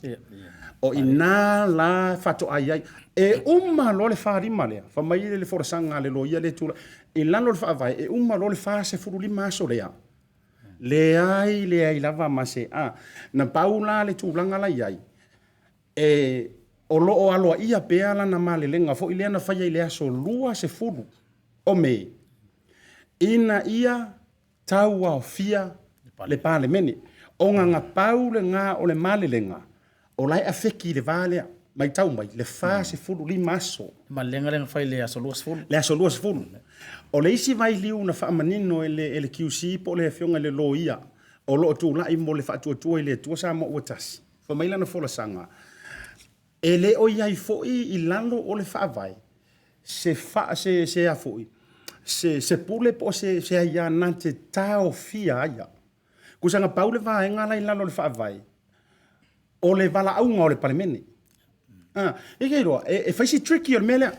Speaker 2: O i ina la faatoa i ai. E uma loa le 45 lea, fai mai le folasaga a le loia lea e tulai, i lalo o le faavae, e uma loa le 45 aso lea, leai leai lava ma se a. Na pau la le tulaga la i ai, e, o lo o aloaia pea lana malelega foi lea na faia i le aso 20 o Me, ina ia tauaofia le Palemene. Ona na pau lena o le malelega o la e afeki i le va lea, matau mai, le 45 aso.
Speaker 5: Malelega lea na fai i le aso 20.
Speaker 2: Le aso 20. O le isi vailiu na faamanino e le QC po o le Afioga i le Loia o lo o tulai mo le Faatuatua i le Atua Samoa Ua Tasi, fai mai lana folasaga, E le o i ai foi i lalo o le Faavae se fa, se, se a foi, se, se pule po o se, se aiā na te taofia ai ia. Kusa na pau le vaega la i lalo o le Faavae, o le valaauga o le Palemene. A, e ke iloa, e, e fai si tricky o le mea lea.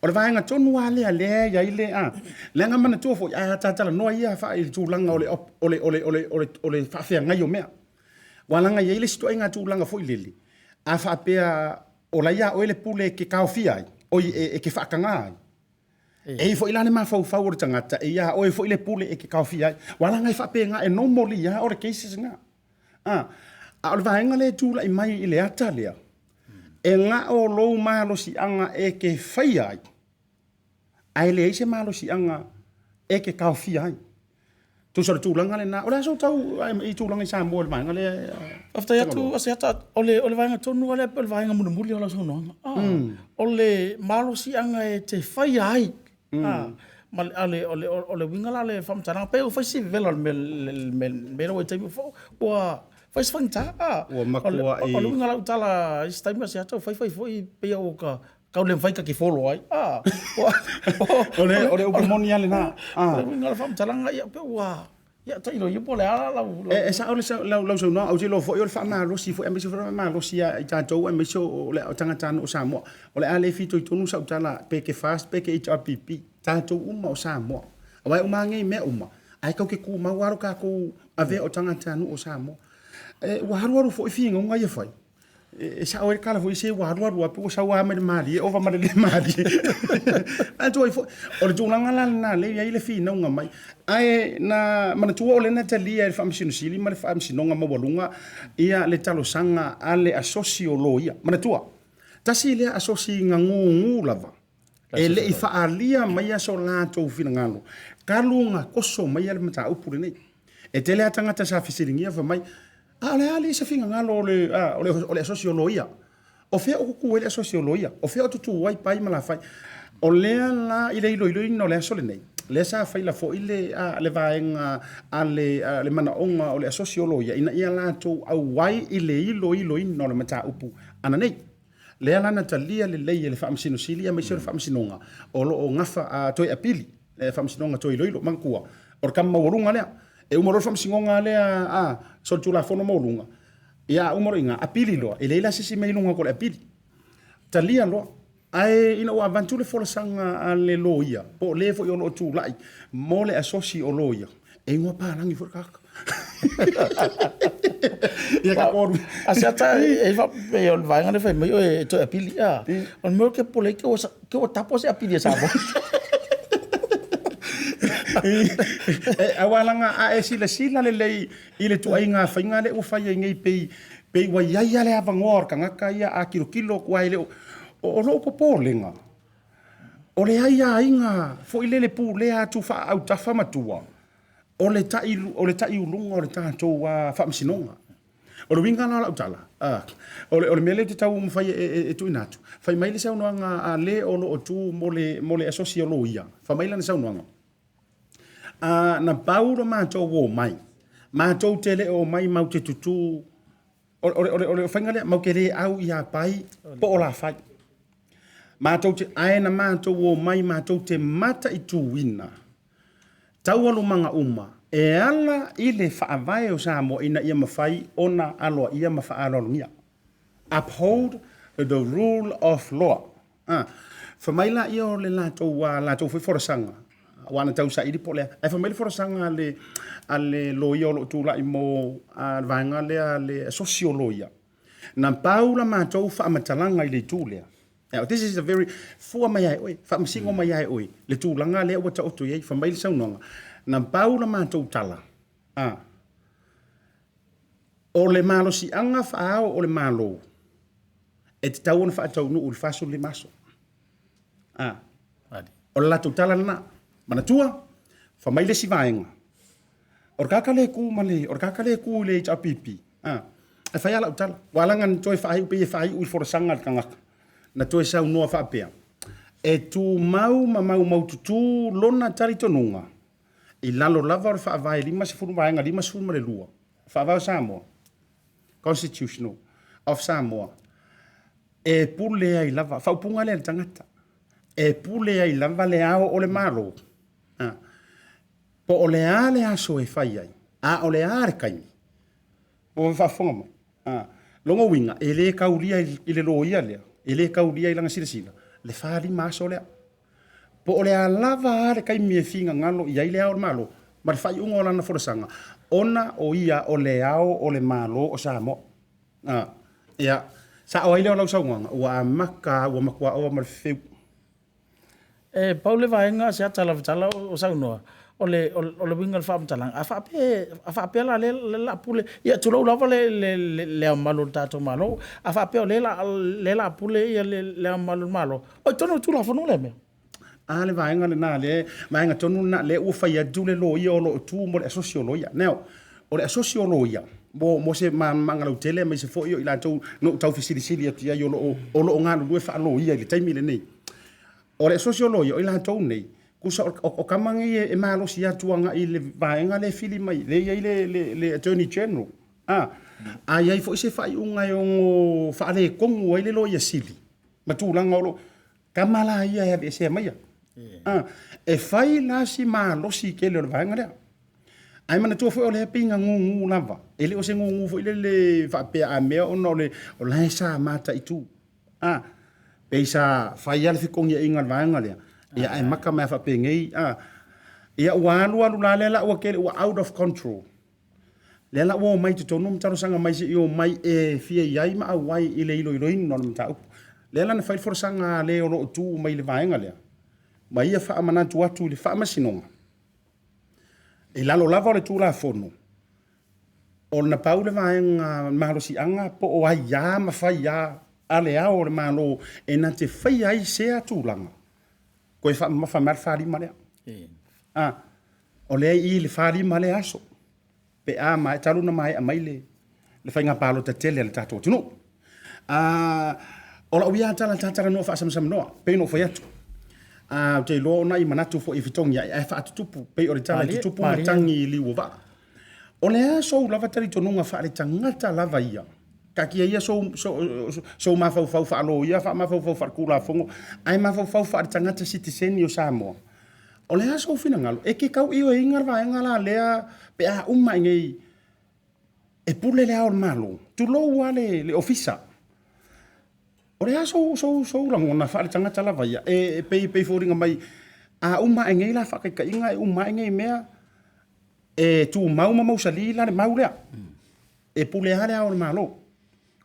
Speaker 2: O le vaega tonu lava lea lea e i ai le, a, leaga manatua foi, a ta talanoa ia fa, i le tulaga o le, o le, o le, o le, o le, o le faafeagai o mea. Ua leaga e i ai le isi ituaiga tulaga foi lele, A faapea o la ia oe le pule e ke taofia ai, oi e ke faatagā ai. E i ai foi la le mafaufau o le tagata e iā oe foi le pule e ke taofia ai. Ua ala e faapena e normally lava o le cases na. A, a o le vaega lea e tulai mai i le ata lea, e na o lou malosiaga e ke faia ai, ae leai se malosiaga e ke taofia ai. Tusa o le tulaga lena, o le a sou tau i tulaga i Samoa i le vaega lea?
Speaker 5: Faafetai atu Asiata, o le, o le vaega tonu lava lea pe o le vaega mulimuli o lau saunoaga. Ah, O le malosiaga e te faia ai. Ah, ma le, o le, o le, o le uiga la o le faamatalaga, pe ua fai si vevela o le mea, le mea, le mea lea ua i taimi ua fai si faigata. Ah,
Speaker 2: Ua matuai.
Speaker 5: O le uiga o lau tala i isi taimi Asiata, ua fai fai foi pei ua ta Tau le mafai ta te follow ai. Ah,
Speaker 2: o le o le upu moni lava lena.
Speaker 5: Ah. O le uiga o le faamatalaga ia pe ua ia tailo ia po o le a lau
Speaker 2: lau. E sao le lau lau saunoaga, ou te iloa foi o le faamalosi foi aemaise foi o le faamalosi ia i tatou aemaise o le tagatanuu o Samoa. O le a le fitoitonu sau tala pe ke FAST pe ke HRPP, tatou uma o Samoa. Aua e uma lava nei mea uma, ae tatou te tumau lava lo tatou avea o tagatanuu o Samoa. E, ua alualu foi finauga ia fai. E sao ai le tala foi se ua alualu lava pe ua sau lava mai le malie ova ma le le malie. Manatua ai foi, o le tulaga la lena lea e i ai le finauga mai. Ae na manatua o lea na talia e le Faamasino Sili ma le Faamasinoga Maualuga ia le talosaga a le Asosi o Loia. Manatua, tasi lea asosi gagugu lava e le i faaalia maia so latou finagalo talu ona toso maia le mataupu lenei. E tele lava tagata sa fesiligia fai mai, A o le a alii se finagalo o le, a, o le, o le asosi o loia? O fea o tutu ai le asosi o loia? O fea o tutu ai pai ma lafai? O lea la i le iloiloina o le aso lenei, lea sa faila foi le, a, le vaega a le, a, le manaoga o le asosi o loia ina ia latou auai i le iloiloina o le mataupu ananei. Lea la na talia lelei e le Faamasino Sili aemaise o le Faamasinoga o lo o gafa a toe apili, le Faamasinoga toe iloilo. Manatua, o le tama maualuga lea. E uma loa le Faamasinoga lea a solitulafono maualuga, ia a uma loa i ina, apili loa, e leai la se isi mea i luga atu o le apili. Talia loa. Ae ina ua avatu le folasaga a le loia, po o le foi o lo o tulai mo le asosi o loia, e igoa palagi foi le tagata. Ia ka polu.
Speaker 5: A se ata e fa pe o le vaega le fai mai oe e toe apili a. O le mea ke pole ke ua ke ua tapo se apili e Samoa.
Speaker 2: E aua laga a e silasila lelei i le tuaiga faiga lea ua fai ai nei pei pei ua i ai lava le avanoa o le tagata ia a tilotilo atu ai e le o o lou popolega o le aiaiga foi lele pulea atu faaautafa matua o le tai o le taiuluga o le tatou faamasinoga. O le uiga la o lau tala, o le o le mea lea ou te taumafai e tuuina atu, fai mai le saunoaga a le o lo o tu mo le mo le asosi o loia, fai mai lana saunoaga, na pau lo matou omai, matou te le o omai matou te tutū O, o, o, o le faiga lea, matou te le au iā Pai po o Lafai. Matou te, ae na matou omai matou te mataituina taualumaga uma e ala i le Faavae o Samoa ina ia mafai ona aloaia ma faaaloalogia. Uphold the rule of law. A, fai mai laia o le latou, a latou foi folasaga, aua na tau saili po o le a, ae fai mai le folasaga a le, a le loia o lo o tulai mo a, le vaega lea a le asosi o loia, na pau la matou faamatalaga i le itu lea. Now, this is a very, fua mai lava e oe, faamasino mai lava e oe le tulaga lea ua taoto i ai, fai mai le saunoaga, na pau la matou tala, a, o le malosiaga faa-ao o le Malo, e tatau ona faataunuu i le 45 aso. A. O le latou tala lena. Manatua, fai mai le isi vaega, o le tagata lea e tu ma le, o le tagata lea e tu i le HRPP, a, e fai lava lau tala, ua ala ona toe faaiu, pei e faaiu i le folasaga a le tagata, na toe saunoa faapea, e tumau ma maumaututu lona talitonuga i lalo lava o le Faavae 50 vaega 52, Faavae o Samoa, Constitutional of Samoa, e pule ai lava, faaupuga lea a le tagata, e pule ai lava le ao o le Malo, a, po o le a le aso e fai ai, a o le a le taimi. Ua faafofoga mai? A, lona uiga, e le taulia i le loia lea, e le taulia i lana silasila, le 45 aso lea. Po o le a lava a le taimi e finagalo i ai le Ao o le Malo ma le faaiuga o lana folasaga, ona o ia o le Ao o le Malo o Samoa. A, ia, Sa'o ai lea o lau saunoaga, ua amata ua matua ova ma le fefeu.
Speaker 5: E pau le vaega o se ata lava tala o saunoa, o le uiga o le faamatalaga, a faapea, a faapea la lea o le a pule, ia tulou lava Le Ao Mamalu o le tatou Malo, a faapea o lea o le a pule Le Ao Mamalu o le Malo, o i totonu o le Tulafono lea mea?
Speaker 2: A le vaega lena lea, vaega tonu lena lea ua fai atu le loia o lo o tu mo le asosi o loia. Now, o le asosi o loia, mo se malamalamaaga lautele aemaise foi o i latou na ou tau fesilisili atu i ai o lo o galulue faa-loia i le taimi lenei. O le asosi o loia, o i latou nei, tusa o tama nei e malosi atu agai i le vaega lea e fili mai, lea e i ai le Attorney General. A i ai foi se faaiuga e ono faaletonu ai le Loia Sili ma tulaga o lo o tama la ia e aveesea maia. E fai la si malosi tele o le vaega lea. Ae manatua foi o lea e pei na gugu lava. E le o se gugu foi lele faapea a mea ona o le o la e sa mataitu. A, pei sa fai lava le fetogaiga a le vaega lea, ia ae maka mai lava faapenei, a. Ia ua alu alu la lea la ua tele ua out of control. Lea la ua omai i totonu ma talosaga mai se i omai e fia i ai ma auai i le iloiloina o le mataupu. Lea la na fai le folasaga a le o lo o tu mai i le vaega lea, ma ia faamanatu atu i le Faamasinoga, i lalo lava o le Tulafono, o na pau le vaega malosiaga po o aiā ma fai a a le Ao o le Malo e na te faia ai sea tulaga, toe faamamafa mai lava le 45 lea. A, o lea i i le 45 lea aso, pe a maea, talu ona maea mai le faiga palota tele a le tatou atunuu. A, o lau ia tala ta talanoa faasamasamanoa, pei ona ou fai atu. A, ou te iloa o nai manatu foi e fetogiai ae faatutupu, pei o le tala e tutupu matagi i liu o vaa. O le a sou lava talitonuga faaletagata lava ia, taatia ia sou mafaufau faaloia, faamafaufau faaletulafono, ae mafaufau faaletagata sitiseni o Samoa. O le a sou finagalo, e te tauioeina le vaega la lea pe a uma i nei e pule le Ao o le Malo, tulou lava le Ofisa. O le a sou lagona faaletagata lava ia, e pei foliga mai a uma ae nei la faataitaiga e uma ae nei mea, e tumau ma mausali la le mau lea, e pule lava le Ao o le Malo,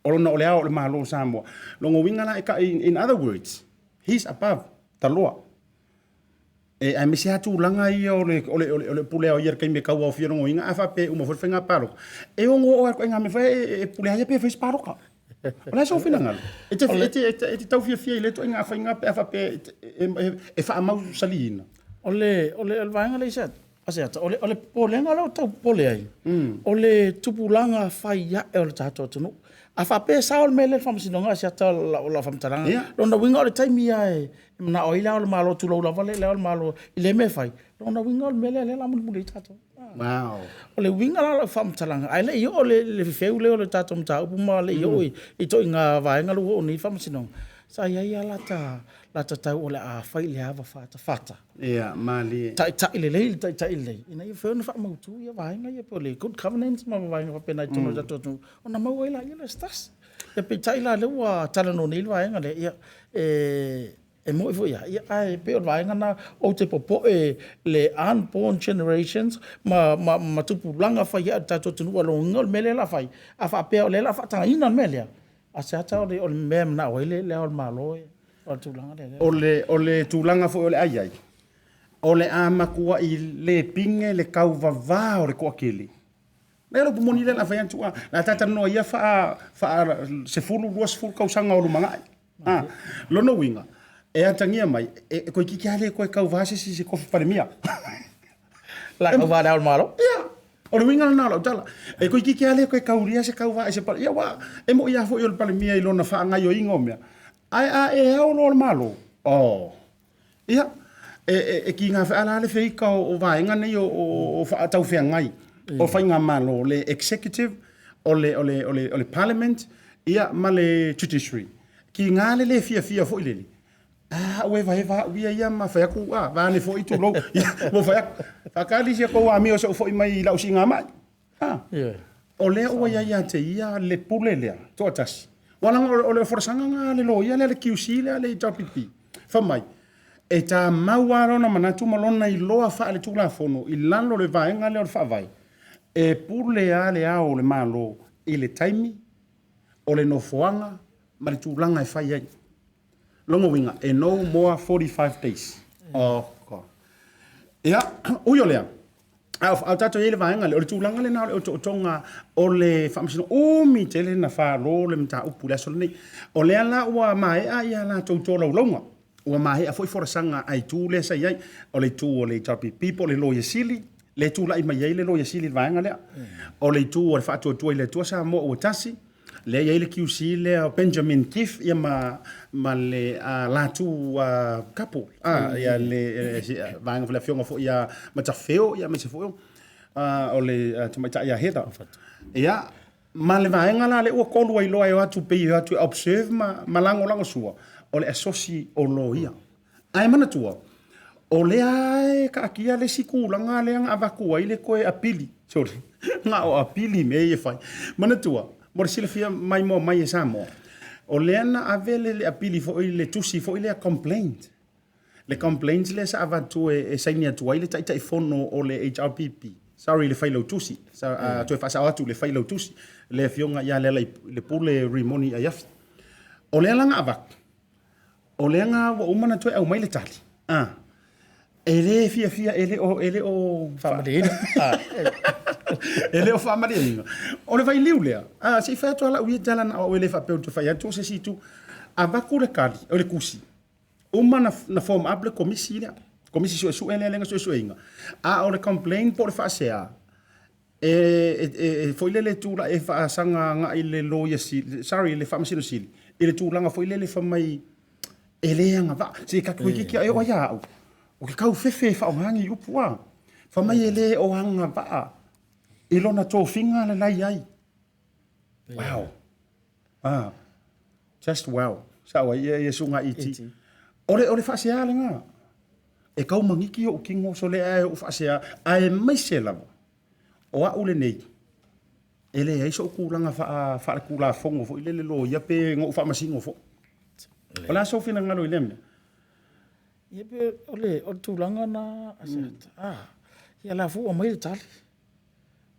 Speaker 2: ona o le Ao o le Malo o Samoa. Lona uiga la, in other words, he's above the law. E, aemaise lava tulaga ia o le pule ao ia i le taimi e tauaofia lona uiga a faapea e uma foi le faiga palota, e ono oo lava i ituaiga mea foi lea e pule lava ia pe fai se palota. O le a sou finagalo? E te tau fiafia i lea ituaiga faiga pe a faapea e faamausaliina?
Speaker 5: O le vaega lea i se ata, o le popolega lea ou te tau popole ai, o le tupulaga fai ae o le tatou atunuu. A faapea e sao le mea lea i le Faamasinoga, se ata lau faamatalaga. Lona uiga o le taimi lava e manao ai Le Ao o le Malo, tulou lava Le Ao o le Malo i lea mea e fai, lona uiga o le mea lea o lea o le a mulimuli ai tatou.
Speaker 2: Wow.
Speaker 5: O le uiga la o lau faamatalaga, ae le i oo le fefeu lea o le tatou mataupu ma le i oo i ituaiga vaega lea ua oo nei i le Faamasinoga, sa i ai lava lata tau o le a fai i le ava fatafata.
Speaker 2: Ia, malie.
Speaker 5: Taitai lelei le taitai lelei, ina ia mafai ona faamautu ia vaega ia po o le good governance ma vaega faapena i totonu o le tatou atunuu, ona maua ai laia o se tasi. Ia peitai la o lea ua talanoa nei le vaega lea, ia e moni foi lava, ia ae pei o le vaega lena ou te popoe le unborn generations ma tupulaga fai ae o le tatou atunuu, aua o lona uiga o le mea lea o le a fai, a faapea o lea o le a faatagaina le mea lea, a se ata o le mea e manao ai Le Ao o le Malo o le tulaga lea.
Speaker 2: O le tulaga foi o le a i ai, o le a matuai le pine le tauvava o le toatele. Lea le upu moni lea o le a fai atu, o le a ta talanoa i ia faa 10, 20 tausaga o lumanai. Lona uiga, e atagia mai, e toeitiiti lava le toe tauva se isi i se tofi Palemia.
Speaker 5: La tauva le Ao o le Malo?
Speaker 2: Ia, o le uiga lena o lau tala. E toeitiiti lava le toe taulia se tauva i se Palemia. Ia aua e moni lava foi o le Palemia i lona faagaoioiga o mea, ae a e ao loa le Malo, oh, Ia, e tiga foi la le feita o vaega nei o faataufeagai o faigamalo, le executive, o le parliament, ia ma le judiciary. Tiga le le fiafia foi lele, a ua evaeva au ia ia ma fai atu, a, vaeane foi, tulou, ia, ua fai atu, faatali si a tou amio se i ou foi mai i lau siigamai. A, o lea ua i ai ia te ia le pule lea, toatasi. Ua leaga o le folasaga lena a le loia lea a le QC lea a le HRPP, fai mai, e tamau lava lona manatu ma lona iloa faaletulafono i lalo o le vaega lea o le Faavae, e pule lava le Ao o le Malo i le taimi, o le nofoaga, ma le tulaga e fai ai. Lona uiga, e no more 45 days. Oh God. Ia, ui o lea, a o tatou i ai le vaega lea, o le tulaga lena o le otootoga o le faamasinoga, umi tele na falo le mataupu i le aso lenei. O lea la ua maea ia latou tolaulauga, ua maea foi folasaga a itu lea sa i ai, o le itu o le HRPP po o le Loia Sili, lea e tulai mai ai le Loia Sili i le vaega lea. O le itu o le Faatuatua i le Atua Samoa ua Tasi, lea e i ai le QC lea o Benjamin Keefe ia ma ma le latu couple ia le vaega foi le afioga foi ia Matafeo ia aemaise foi o le tamaitai ia Heather. Ia ma le vaega la lea ua tolu ai loa e o atu pei e o atu e observe ma ma lagolagosua o le asosi o loia. Ae manatua, o lea e taatia le isi tulaga lea na avatu ai le toe apili, sorry, na o apili mea ia e fai. Manatua, mo le silafia maimoa mai e Samoa, o lea na ave le apili foi, le tusi foi lea complaint. Le complaint lea sa avatu e saini atu ai le Taitaifono o le HRPP, sorry, le Failautusi, sa, toe faasao atu le Failautusi, le Afioga ia Lealailepule Rimoni Aiafi. O lea la na avatu, O lea na ua uma ona toe aumai le tali, a, e le fiafia, e le o, e le o
Speaker 5: faamalieina.
Speaker 2: E le o faamalieina. O le vailiu lea, a, se i fai atu lava lau ia tala na o au e le faapea ou te fai atu o se isi itu. Avatu le tali, o le tusi, uma na, na form up le komisi lea, komisi suesue lea lea na suesueina. A o le complain po o le faasea, e foi lele tulai e faasaga agai le loia sili, sorry, le faamasino sili, i le tulaga foi lele fai mai e le agavaa. Se ta toeitiiti e oo ia au, o ke kau fefe e faaaoga ni upu a. Fai mai e le o agavaa i lona tofiga le la i ai. Wow. Ah, just wow. Sao ai ia suga iti. O le faasea lena. E kau magiki o'u kino sole ae o'u faasea, aemaise lava o a'u lenei, e leai so'u tulaga faaletulafono foi lele loia pe na ou faamasino foi. O le a sou finagalo i lea mea?
Speaker 5: Ia pe o le tulaga na, ia la foi ua aumai le tali.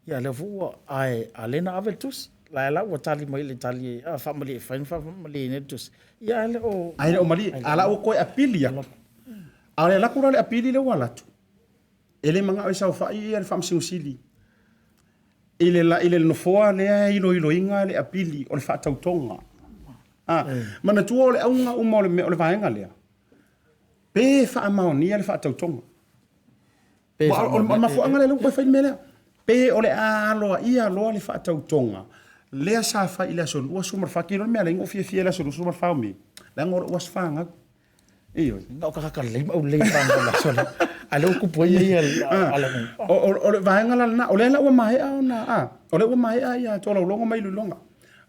Speaker 5: Ia lea foi ua ae a lea na ave le tusi. La la ua tali mai le tali a faamalie e fai faamalie le tusi. Ia ae le o
Speaker 2: ae le o malie. A la ua toe apili atu. A o le alu atu la o le apili lea ua alu atu, e le manao e saofai ia le Faamasino Sili i le i le nofoa lea e iloiloina le apili o le faatautoga. A, manatua o le auga uma o le mea o le vaega lea, pe faamaonia le faatautoga. Pe o le mafuaaga lea ua fai le mea lea. Pe o le a aloaia loa le faatautoga lea sa fai i le aso 24, kilo le mea lea na ou fiafia i le aso 24 o Me, leaga o lou aso fanau. Ioe.
Speaker 5: Na o kakaka lelei ma aulelei fanau le aso lea. A lea ua tupu ai ia ala nei.
Speaker 2: O le vaega la lena, o lea la ua maea ona, a, o lea ua maea ia tolaulauga ma iloiloga.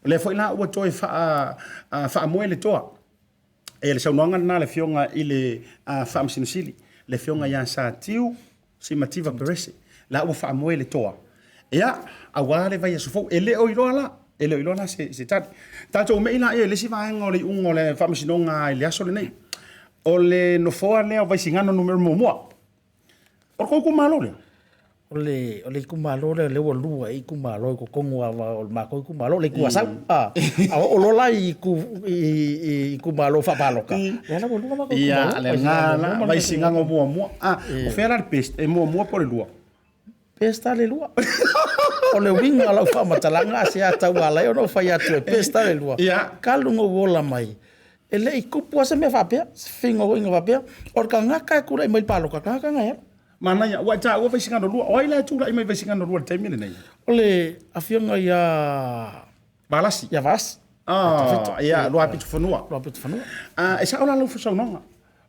Speaker 2: O lea foi la ua toe faamoe le toa. E le saunoaga lena a le Afioga i le Faamasino Sili, le Afioga ia Satiu Simativa Perese, la ua faamoe le toa, ia, aua le vaiaso fou. E le o iloa la, e le o iloa la se tali. Tatou me'i laia i le isi vaega o le iuga o le Faamasinoga i le aso lenei, o le nofoa lea o Vaisigano numera muamua. O le tou itumalo lea?
Speaker 5: O le, o le itumalo lea, lea ua lua ai itumalo i totonu lava o le matou itumalo, o le Itu Asau. A, a oo loa la i itu, i itumalo faapalota, lea la ua lua matou itumalo.
Speaker 2: Ia, lena la, Vaisigano muamua. A, o fea la le best, e muamua po o le lua?
Speaker 5: Best lava le lua. O le uiga o lau faamatalaga, a se ata ua ala ai ona ou fai atu e best lava le lua.
Speaker 2: Ia.
Speaker 5: Talu ona ou ola mai, e le i tupu lava se mea faapea, se finauaiga faapea, o le tagata e tulai mai i le palota, o le tagata lena e alu.
Speaker 2: Manaia, ua e taua Vaisigano 2. O ai la e tulai mai Vaisigano 2 i le taimi lenei?
Speaker 5: O le afioga ia
Speaker 2: Valasi.
Speaker 5: Ia Valasi.
Speaker 2: Ah, ia, Luapitofanua.
Speaker 5: Luapitofanua.
Speaker 2: Ah, e sao la lau saunoaga.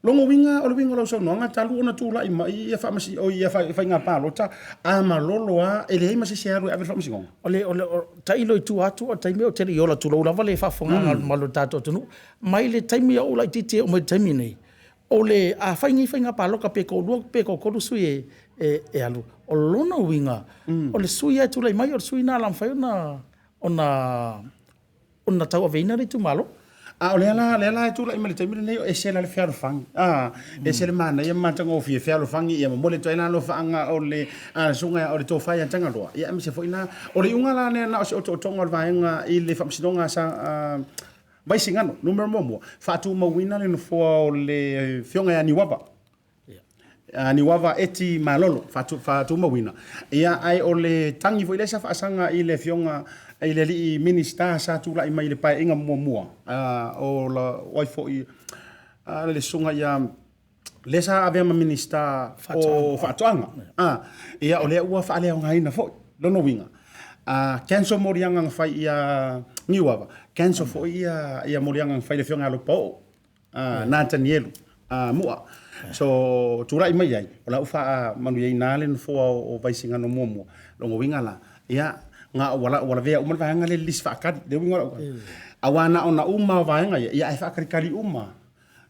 Speaker 2: Lona uiga, o le uiga o lau saunoaga, talu ona tulai mai ia faamasi, o ia faiga palota, a malolo lava, e leai ma se isi e alu e ave le faamasinoga.
Speaker 5: O le, o le, o, tailo i tua atu o le taimi ou te le i ola, tulou lava le faafofogaaga a le mamalu o le tatou atunuu. Mai le taimi a ou laitiiti e oo mai i le taimi lenei, o le, a fai nei faiga palota pe toalua pe toatolu sui e, e, e alu, o lona uiga, o le sui lava e tulai mai, o le sui lena o le a mafai ona, ona ona tauaveina le itumalo.
Speaker 2: A o lea la, lea la e tulai mai le taimi lenei, o ese la le fealofani. A, ese le manaia ma matagofie fealofani, ia momoli atu ai la alofaaga o le susuga o le Tofa ia Tagaloa, ia aemaise foi la, o le iuga la lea na o se otootoga o le vaega i le Faamasinoga sa Vaisigano, numera muamua, faatumauina le nofoa o le Afioga ia Niuava. Niuava Eti Malolo, faatumauina. Ia, ae o le tagi foi lea sa faasaga i le Afioga i le alii Minisita sa tulai mai i le Paeaiga muamua, o ai foi le Susuga ia lea sa avea ma Minisita o Faatoaga. Ia, o lea ua faaleaogaina foi. Lona uiga, cancel moliaga na fai ia Niuava, cancel foi ia moliaga na fai i le Afioga ia Lopaoo, Natanielu Mua. So, tulai mai ai, o la ua faamanuiaina le nofoa o Vaisigano muamua. Lona uiga la, ia, na ua lavea uma le vaega lea i le lisi faatali. Le uiga o lau tala, aua na ona uma o vaega ia, ia ae faatalitali uma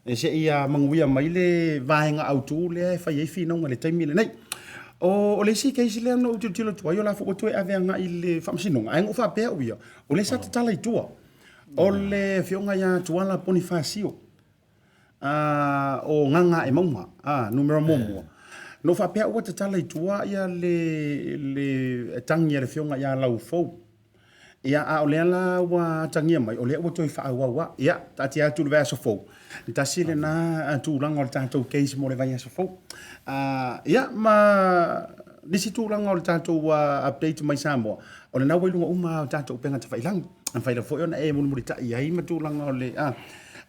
Speaker 2: E seia manuia mai le vaega autu lea e fai ai finauga i le taimi lenei. O le isi case lea na ou tilotilo atu ai, o la foi ua toe ave agai i le faamasinoga, ae na ou faapea au ia, o lea sa tatala i tua. O le afioga ia Tuala Ponifasio, o Gagaemauga, numera muamua. Na ou faapea au ua tatala i tua le tagi a le afioga ia Laufou. Ia, a o lea la ua atagia mai, o lea ua toe faaauau lava. Ia, taatia atu i le vaiaso fou, tasi lena tulaga o le tatou case mo le vaiaso fou. Ia, ma nisi tulaga o le tatou update mai Samoa, o lena ua i luga uma lava o tatou upega tafailagi. E mafai lava foi ona e mulimulitai ai ma tulaga o le...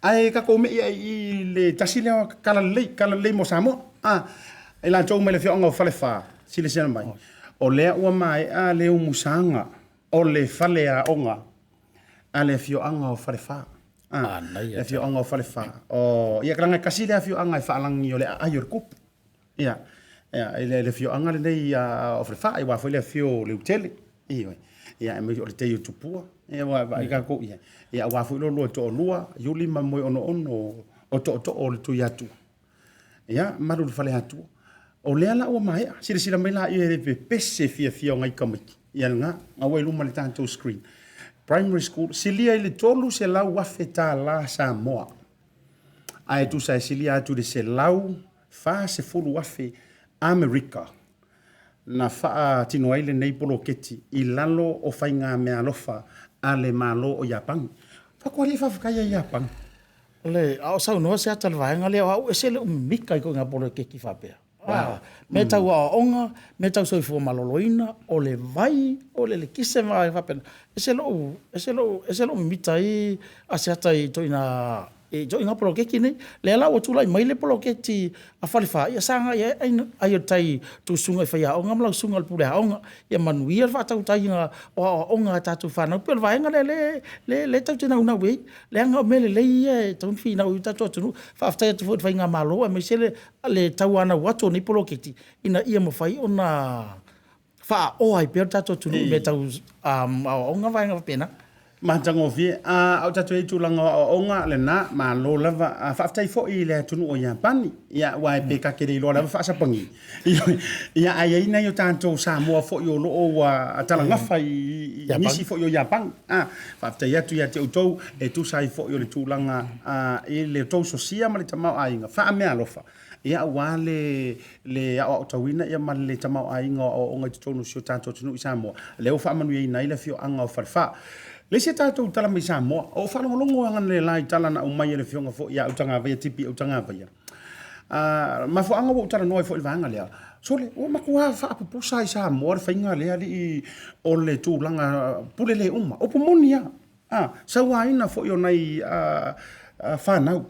Speaker 2: Ae tatou me'i ai i le tasi lea o tala lelei, tala lelei mo Samoa. I latou mai le afioaga o Falefa, silasila mai. O lea ua maea le umusaga o le faleaoga a le afioaga o Falefa. Ah, le afioaga o Falefa. O, ia leaga e tasi le afioaga e faalagi o le aai o le tupu. Ia, ia le afioaga lenei o Falefa, aua foi le afio o Leutele. Ioe. Ia, aemaise o le tei o Tupua. Ia, ua vaai tatou i ai. Ia, aua foi lo lua toalua, Iuli ma Moeonoono o tootoo o le Tuiatua. Ia, malu i le faleatua. O lea la ua maea. Silasila mai la i le pepese fiafia o nai tamaiti. Ia lena, na ua i luma le tatou screen. Primary school, silia i le $300,000 Samoa. Ae tusa e silia atu i le $140,000 Amerika na faatino ai lenei poloketi i lalo o faigameaalofa a le Malo o Iapani. Faatoa alii faafetai a Iapani.
Speaker 5: Le, a o saunoa se ata i le vaega lea, o au ese le mimita i ituaiga poloketi faapea. Wow. Mea tau aoaoga, mea tau soifua maloloina, o le vai, o le elekise ma vaega faapena. Ese lou, ese lou, ese lou mimita ai a se ata i ituaiga i ituaiga poloketi nei. Lea la ua tulai mai le poloketi a Falefa, ia sagai ae ai ai o le tai tou susuga i faiaoga ma lau susuga i le pule aoga. Ia manuia le faatautaiga o aoaoga a tatou fanau. E pei o le vaega lea lea lea tatou te naunau i ai. Leaga o mea lelei ia e tatau ona finau i ai le tatou atunuu. Faafetai atu foi i le faigamalo aemaise le tauanau atu o nei poloketi ina ia mafai ona faaoa ai pea le tatou atunuu i mea tau aoaoga ma vaega faapena.
Speaker 2: Matagofie. A o tatou i ai i tulaga o aoaoga, lena, malo lava. Faafetai foi i le atunuu o Iapani, ia, aua pe ta te le iloa lava faasapani. Ia, ae i ai nai o tatou Samoa foi o lo o ua talagafa i nisi foi o Iapani. Faafetai atu ia te outou e tusa ai foi o le tulaga i le tou sosia ma le tamaoaiga faameaalofa, ia aua le le aoaotauina ia ma le tamaoaiga o aoaoga i totonu o si o tatou atunuu i Samoa, lea ua faamanuiaina ai le afioaga o Falefa. Le isi a tatou tala mai Samoa, o faalogologo analeila i tala na aumai e le afioga foi ia Autagavaia, Tipi Autagavaia. Mafuaaga ua ou talanoa ai foi i le vaega lea, sole, ua matua faapupusa i Samoa le faiga lea alii o le tulaga pule le uma. Upu moni lava, sauaina foi o nai fanau.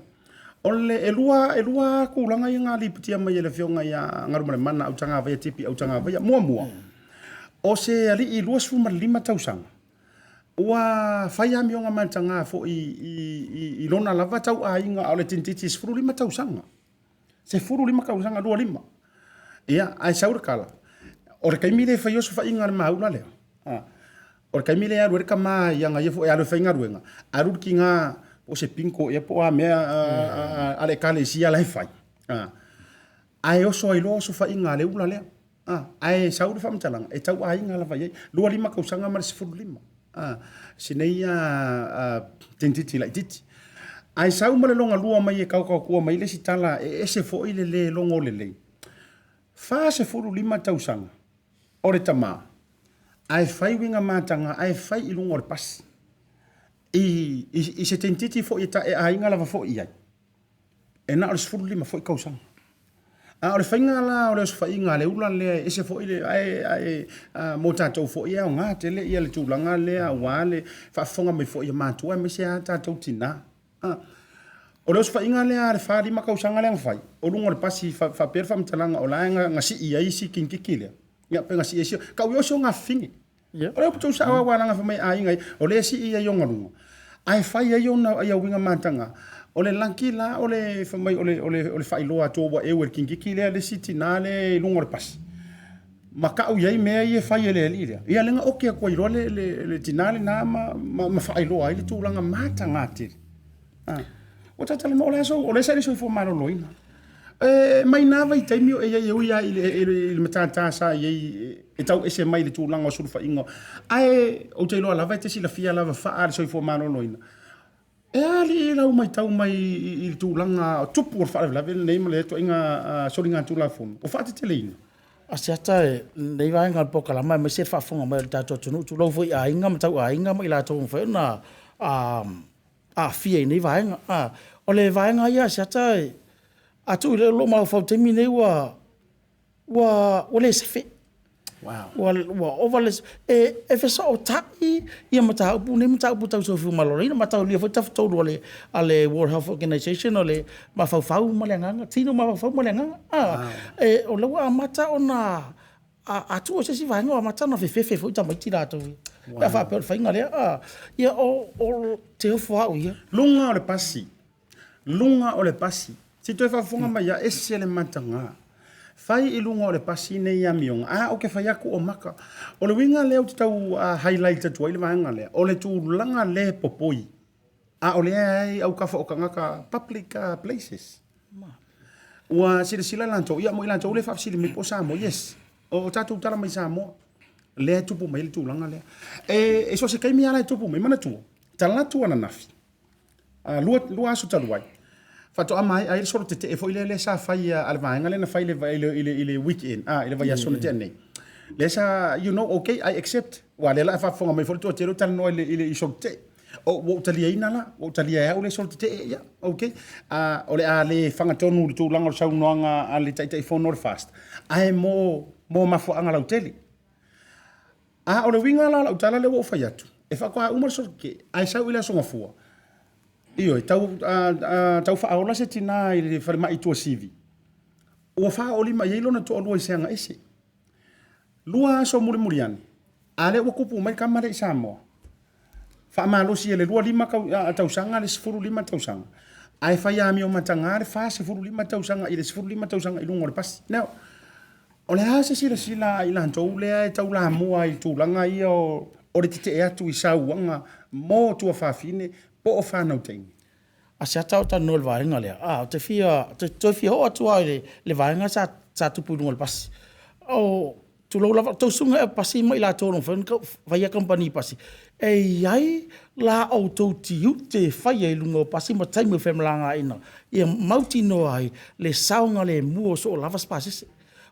Speaker 2: O le, e lua, e lua tulaga ia na lipotia mai e le afioga ia Galumalemana Autagavaia Tipi Autagavaia. Muamua, o se alii 25 tausaga, ua fai amioga mataga foi i lona lava tauaiga a o le tiniiti e 15 tausaga. 15 tausaga, 25. Ia, ae sau le tala, o le taimi lea e fai ai osofaiga a le maula lea, o le taimi lea e alu ai le tama i ana ia foi e alu e faigaluega, alu le tiga po o se bingo ea po o a mea a le ekalesia la e fai, ae oso ai loa osofaiga a le ula lea. Ae sau le faamatalaga, e tauaiga lava i ai, 25 tausaga ma le 15. Si nei tiniiti laitiiti. Ae sau ma le loga lua mai e taotaotua mai le isi tala e ese foi le le logo lelei. 45 tausaga o le tama, ae fai uiga mataga, ae fai i luga o le pasi. I, i, i se teinititi foi e, ta, e aiga lava foi i ai, e na o le 15 foi tausaga. A o le faiga la o le osofaiga a le ula lea e ese foi le, ae, ae a, mo tatou foi e aoga tele ia le tulaga lea aua le faafofoga mai foi a matua aemaise lava tatou tinā. A, o le osofaiga lea a le 4, 5 tausaga lea na fai, o luga o le pasi faapea le faamatalaga o la e na sii ai si kinititi lea, ia pe na sii ai si, kau i o si ona afafine. O le upu tuusao aua leaga fai mai aiga ia, o lea e sii ai ona luga, ae fai ai ona ia uiga mataga. O le laki la o le fai mai o le, o le, o le faailoa atu ua eu e le kinititi lea le isi tinā lea i luga o le pasi, ma tau i ai mea ia e fai e le alii lea. Ia lea na oki atu ai loa le, le, le tinā lena ma, ma, ma faailoa ai le tulaga mataga tele. A, ua talatalanoa, o le aso, o lea sa i le soifua maloloina. E mai na vaitaimi o e i ai e ui lava i le, i le, i le matata sa i ai e tau ese mai i le tulaga o sulufaiga, ae ou te iloa lava e te silafia lava faa le soifua maloloina. E alii lau matau mai i le tulaga tupu o le faalavelave lenei ma lea ituaiga soligatulafono ua faateteleina.
Speaker 5: Asiata e lenei vaega o le polokalama aemaise le faafofoga mai o le tatou atunuu, tulou foi i aiga ma tauaiga ma i latou ua mafai ona aafia i nei vaega. O le vaega ia Asiata a tuu i lou mafaufau i le taimi nei ua ua ua le sefe.
Speaker 2: Wow.
Speaker 5: Ua ua ova le e fesootai ia mataupu nei mataupu tau soifua maloloina mataulia foi tafatolu a le a le World Health Organization o le mafaufau ma le agaga, tino mafaufau ma le agaga. Wow. E o lea ua amata ona a tuu i se isi vaega ua amata ona fefefe foi tamaiti latou ia. Pe a faapea o le faiga lea, a, ia o te ofo au ia.
Speaker 2: Luga o le pasi, luga o le pasi. Se i toe faafofoga mai lava, ese le mataga. Fai i luga o le pasi nei amioga, a ou te fai atu o maka. O le uiga lea ou te tau highlight atu ai le vaega lea, o le tulaga le popoi, a o lea e i ai autafa o tagata public places. Ua silasila latou, ia mo i latou lea e faafesili mai po o Samoa, yes, o tatou tala mai Samoa, lea e tupu mai le tulaga lea. E so o se taimi lava la e tupu mai, manatua, talaatu ananafi, 2 aso talu ai, faatoa maea ai le solo tetee foi lea sa fai a le vaega lea na fai i le weekend, i le vaiaso na tea nei. Lea sa, you know, okay, I accept. Aua o lea la a faafofoga mai foi le toatele o talanoa i solo tetee. O, ua ou taliaina la, ua ou talia e au le solo tetee, ia, okay. O le a le fagatonu i le tulaga o le saunoaga a le Taitaifono o le FAST, ae mo mafuaaga lautele. A o le uiga la o lau tala lea ua ou fai atu, e faatoa uma le solo tetee, ae sau i le Aso Gafua, ioe, tau faaola se tinā i le falemai i Tuasivi, ua faaoolima i ai lona toalua i Seagaese. 2 aso mulimuli ane, a lea ua tupu mai le tama lea i Samoa, faamalosi e le 25 tausaga le 15 tausaga, ae fai amio mataga le 45 tausaga i le 15 tausaga i luga o le pasi. Now, o le a se silasila a i latou lea e taulamua i tulaga ia o le tetee atu i sauaga mo tuafafine po o fanau teine?
Speaker 5: A se ata o talanoa i le vaega lea, a, ou te fia, te toe fia oo atu lava i le, le vaega sa, sa tupu i luga o le pasi. O, tulou lava, tou susuga ea pasi ma i latou o lo o mafai ona faia kamupani pasi, e i ai la outou tiute e faia i luga o pasi ma taimi o femalagaaiga ia mautinoa ai le saogalemu o so o lava se pasese.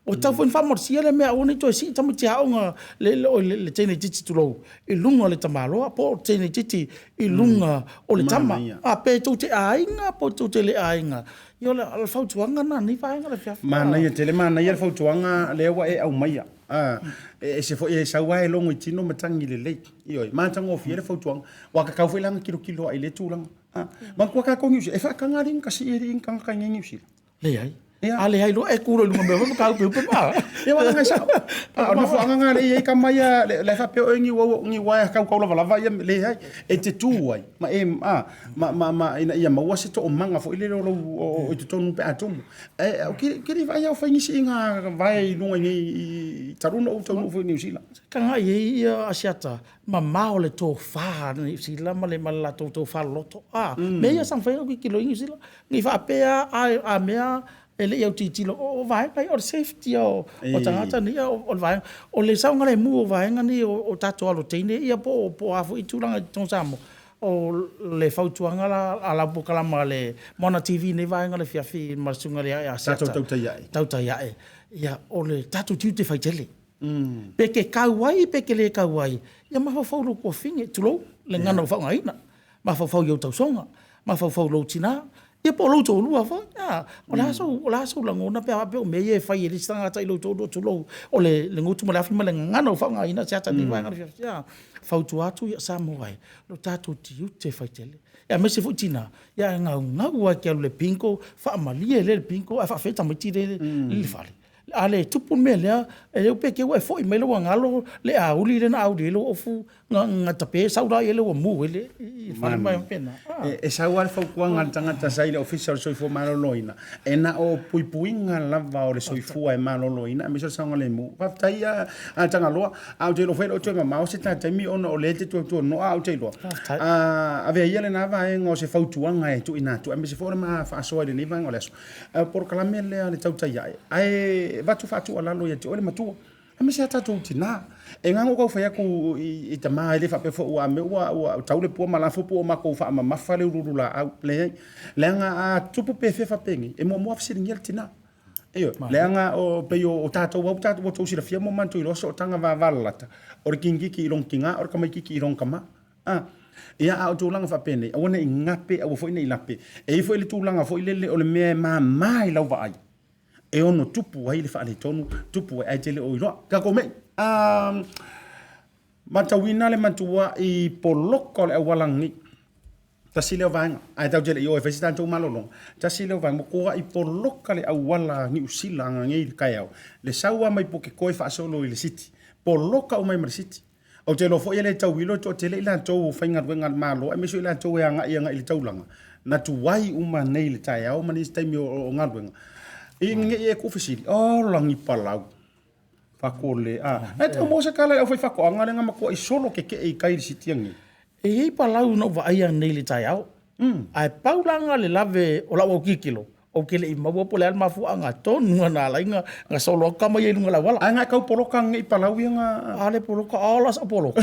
Speaker 5: Ua tatau foi ona faamalosia lea mea aua ne i toe sii tamaiti aoga le teine itiiti tulou i luga o le tamaloa po o le teine itiiti i luga o le tama. A pe tou te aiga po tou te le aiga, ia o le fautuaga lena a lenei vaega o le afiafi.
Speaker 2: Manaia tele, manaia le fautuaga lea ua e aumaia. E ese foi e sau lava e logo i tino matagi lelei. Ioe, matagofie le fautuaga. Ua tatau foi la ona tilotilo lava i lea tulaga. Manatua tatou Niu Sila, e faataga alii na sii alii ni tagata i inei i Niu Sila.
Speaker 5: Leai. A leai loa e tu loa i luga mea foi ma taupeupe ma.
Speaker 2: Ia aua leaga e sao. A o le mafuaaga lena lea e i ai tama ia la e faapea oe niu niu ae tautau lavalava ia leai. E te tu ai ma e a ma ma ma ina ia maua se toomaga foi lele o lou o i totonu pe a tumu. Ae ou te le i vaai lava o fai ni siiga vae i luga i nei i talu ona ou taunuu foi i Niu Sila.
Speaker 5: Tagai i ai ia Asiata mamao le tofa a Niu Sila ma le latou tofa loloto. A, mea ia sa mafai ona tilotilo i ai Niu Sila. Ne i faapea a mea e le i autilotilo, o vaega ia o le safety o tagata nei, o le vaega, o le saogalemu o vaega nei o tatou alo teine ia po o a foi tulaga i totonu o Samoa. O le fautuaga la a lau polokalama a le Moana TV i lenei vaega o le afiafi ma le Susuga ia Asiata.
Speaker 2: Tatou tautai ae.
Speaker 5: Tautai ae. Ia, o le tatou tiute faitele. Pe te kau ai pe te le kau ai, ia mafaufau i lou tuafafine, tulou le gagana ua faaaogaina. Mafaufau i ou tausoga, mafaufau i lou tina, ia po o lou toalua foi. A, o le a sou, o le a sou lagona pe a faapea o mea ia e fai e le isi tagata i lou toalua, tulou, o le gutu ma le afi ma le gagana ua faaaogaina se ata i lenei vaega o le afiafi, a. Fautua atu ia Samoa e, lo tatou tiute e fai tele, aemaise foi tina, ia e naunau lava e te alu i le bingo, faamalie lea i le bingo ae faafefea tamaiti lea e i le fale? A le tupu le mea lea, e le iloa pe te i ua e foi mai ua galo le auli lea na auli ai lou ofu na tape sau la ua mu ai le fale ma faapena.
Speaker 2: E sau lava le fautuaga a le tagata sa i le Ofisa o le Soifua Maloloina, e na o puipuiga lava o le soifua e maloloina aemaise o le saogalemu. Faafetai a Tagaloa, ae ou te iloa foi e le o toe mamao se ta taimi ona o lea e te tuatuanoa, ae ou te iloa, avea ia lena vaega o se fautuaga e tuuina atu aemaise foi o le ma faasoa i lenei vaega o le aso. A o le polokalame lea a le Tautai Ae, ae avatu faatuualalo ia te oe le matua, aemaise a tatou tina. E na ona ou tau fai atu i tama e le faapea foi ua mea ua tau le pua ma lafo po ua matou faamamafa le uluululaau. Leai. Leaga a tupu pe fia faapenei, e muamua fesiligia le tina. Ioe. Leaga o pei o tatou lava ua outou silafia ma matou iloa sootaga vavalalata, o le kikiki i lona tina, o le tamaititi i lona tama. A, ia, a o tulaga faapenei, aua ne i gape, aua foi ne i lape. E i ai foi le tulaga foi lele o le mea e mama i lau vaai, e ono tupu ai le faaletonu, tupu ai, ae te le o iloa. Tatou mei, a matauina le matuai poloka o le auala lenei. Tasi lea o vaega, ae tatou te le i o e fai se tatou malologa, tasi lea o vaega, matuai poloka le auala Niu Sila ananei i le taeao, le sau lava mai Pukekohe faasolo i le City, poloka uma ai ma le City. Ou te iloa foi e le tauilo le toatele i latou o faigaluega a le Malo aemaise o i latou e agai agai i le taulaga, na tuai uma nei i le taeao ma nisi taimi o galuega. I ne i e tuufesili, ola ni palau, fakole, a. Ae tau maua se tala i le aufaifaatoaga lea na matuai solo kekee i tai i le sitia nei.
Speaker 5: E i ai palau na ou vaaia nei i le taeao, ae pau la na le lave o lau autilotilo, Ou te le i maua po o le a le mafuaaga tonu na ala ai ona solo atu tama ia i luga o le auala.
Speaker 2: Ae na e tau poloka nei palau ia na...
Speaker 5: A le poloka, a la sau poloka.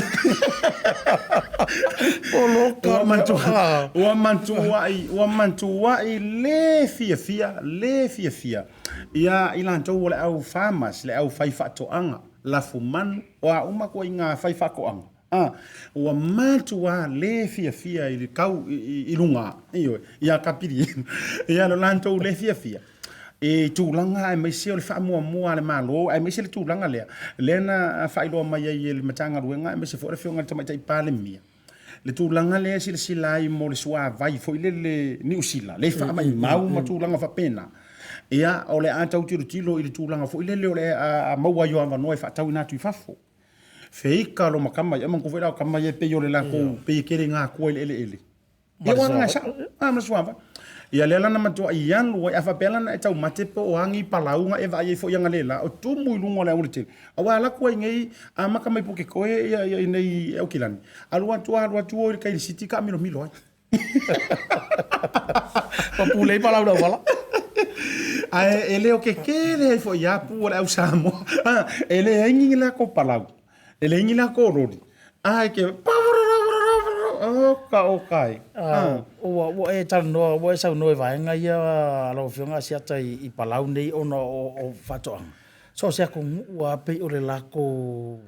Speaker 5: Poloka.
Speaker 2: Ua matuai, ua matuai, ua matuai le fiafia, le fiafia ia i latou o le au farmers, le au faifaatoaga, lafumanu, o a uma ituaiga faifaatoaga. A, ua matua le fiafia i le tau i luga, ioe, ia Kapili, ia lo latou le fiafia i tulaga aemaise o le faamuamua a le Malo, aemaise le tulaga lea, lea na faailoa mai ai e le Matagaluega aemaise foi o le Afioga i le Tamaitai Palemia, le tulaga lea e silasila ai mo le suavai foi lele Niu Sila, le faamaimau ma tulaga faapena. Ia, o le a tau tilotilo i le tulaga foi lele o le a maua ai o avanoa e faatauina atu i fafo. Feika lo makama ia manatua foi la o tama ia pei o le latou pei e tele ina atua i le eleele. Ia ua na sao. A ma suava. Ia lea la na matuai alu ai a faapea la na e taumate po o a ni palau na e vaai ai foi analeila o tumu i luga o le aualatele. Aua a alu atu ai nei amata mai Pukekohe ia i inei i Aukilani, alu atu alu atu o i le tai i le City taamilomilo ai.
Speaker 5: Ua pulei palau i le auala.
Speaker 2: Ae e le o ke kele ai foi ia pu o le au Samoa. E leai ni lako palau. E leai ni lako loli. Ae ke oka oka e.
Speaker 5: Ua ua e talanoa, ua e saunoa i vaega ia lau Afioga Asiata i palau nei ona o faatoaga. So o se atunuu lava pei o le latou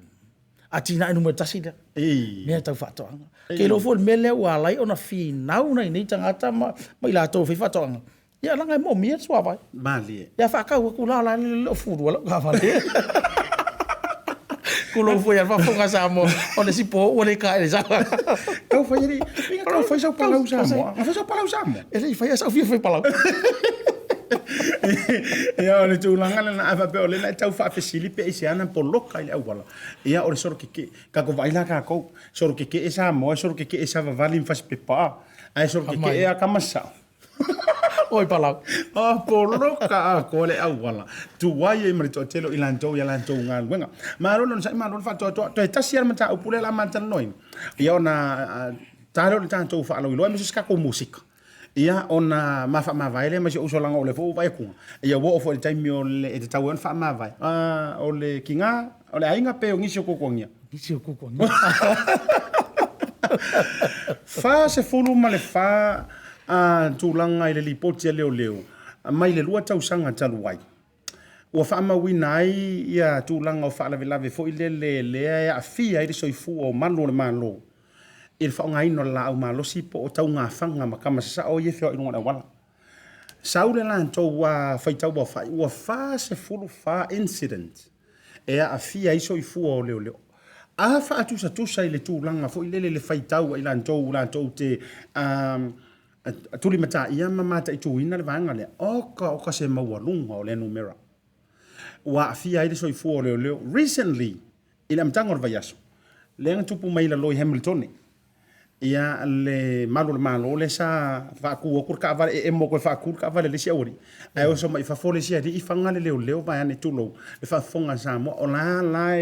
Speaker 5: atinae numera tasi lea.
Speaker 2: Ei.
Speaker 5: Mea tau faatoaga. Ke iloa foi le mea lea ua ala ai ona finau nai nei tagata ma i latou e fai faatoaga. Ia leaga e moomia le suavai.
Speaker 2: Malie.
Speaker 5: Ia faatau atu la la le o fulua lau taavale. Tulou foi a le faafofoga a Samoa, o le isi po ua le taele i sau.
Speaker 2: Tau fai alii, inga tau fai sau palau Samoa. Na fai sau palau Samoa.
Speaker 5: E le i faia sau fia fai palau.
Speaker 2: Ia o le tulaga lena a faapea o lea na e tau faafesili pe aisea na poloka i le auala. Ia o le solo kekee. Tatou vaai la tatou, solo kekee Samoa, solo kekee savavali ma fasipepa, ae solo kekee a tama sao.
Speaker 5: Oi palau.
Speaker 2: O poloka atoa le auala. Tuai ai ma le toatele o i latou i a latou galuega. Malo le onosai, malo le faatoatoa. Toe tasi lava le mataupu lea o le a ma talanoaina. Ia ona ta lea o le tatou faalauiloa aemaise o se tatou musika. Ia ona ma faamavae lea ma si ou uso leaga o lea foi ua ou vaai atu, ia ua oo foi i le taimi o le e tatau ai ona faamavae. O le tiga, o le aiga pe o nisi o tuatuagia?
Speaker 5: Nisi o tuatuagia.
Speaker 2: 44 tulaga i le lipoti a leoleo mai le 2 tausaga talu ai, ua faamauina ai ia tulaga o faalavelave foi lele lea e aafia ai le soifua o malu o le Malo. i le faaaogaina o le laau malosi po o taugafaga ma kama sasao ia e feoai i luga o le auala. Sau le latou faitau aofai ua 44 incident e aafia ai soifua o leoleo. A faatusatusa i le tulaga foi lele le faitau a i latou latou te tulimataia ma mataituina le vaega lea, oka oka se maualuga o lea numera ua aafia ai le soifua o leoleo. Recently, i le amataga o le vaiaso, lea na tupu mai i lalo i Hamiltone, ia le malu o le Malo lea sa faatu atu le taavale, e emo atu e faatu le taavale a le isi aualii, ae oso mai i fafo le isi alii faga le leoleo vaeane tulou le faafofoga a Samoa. O la la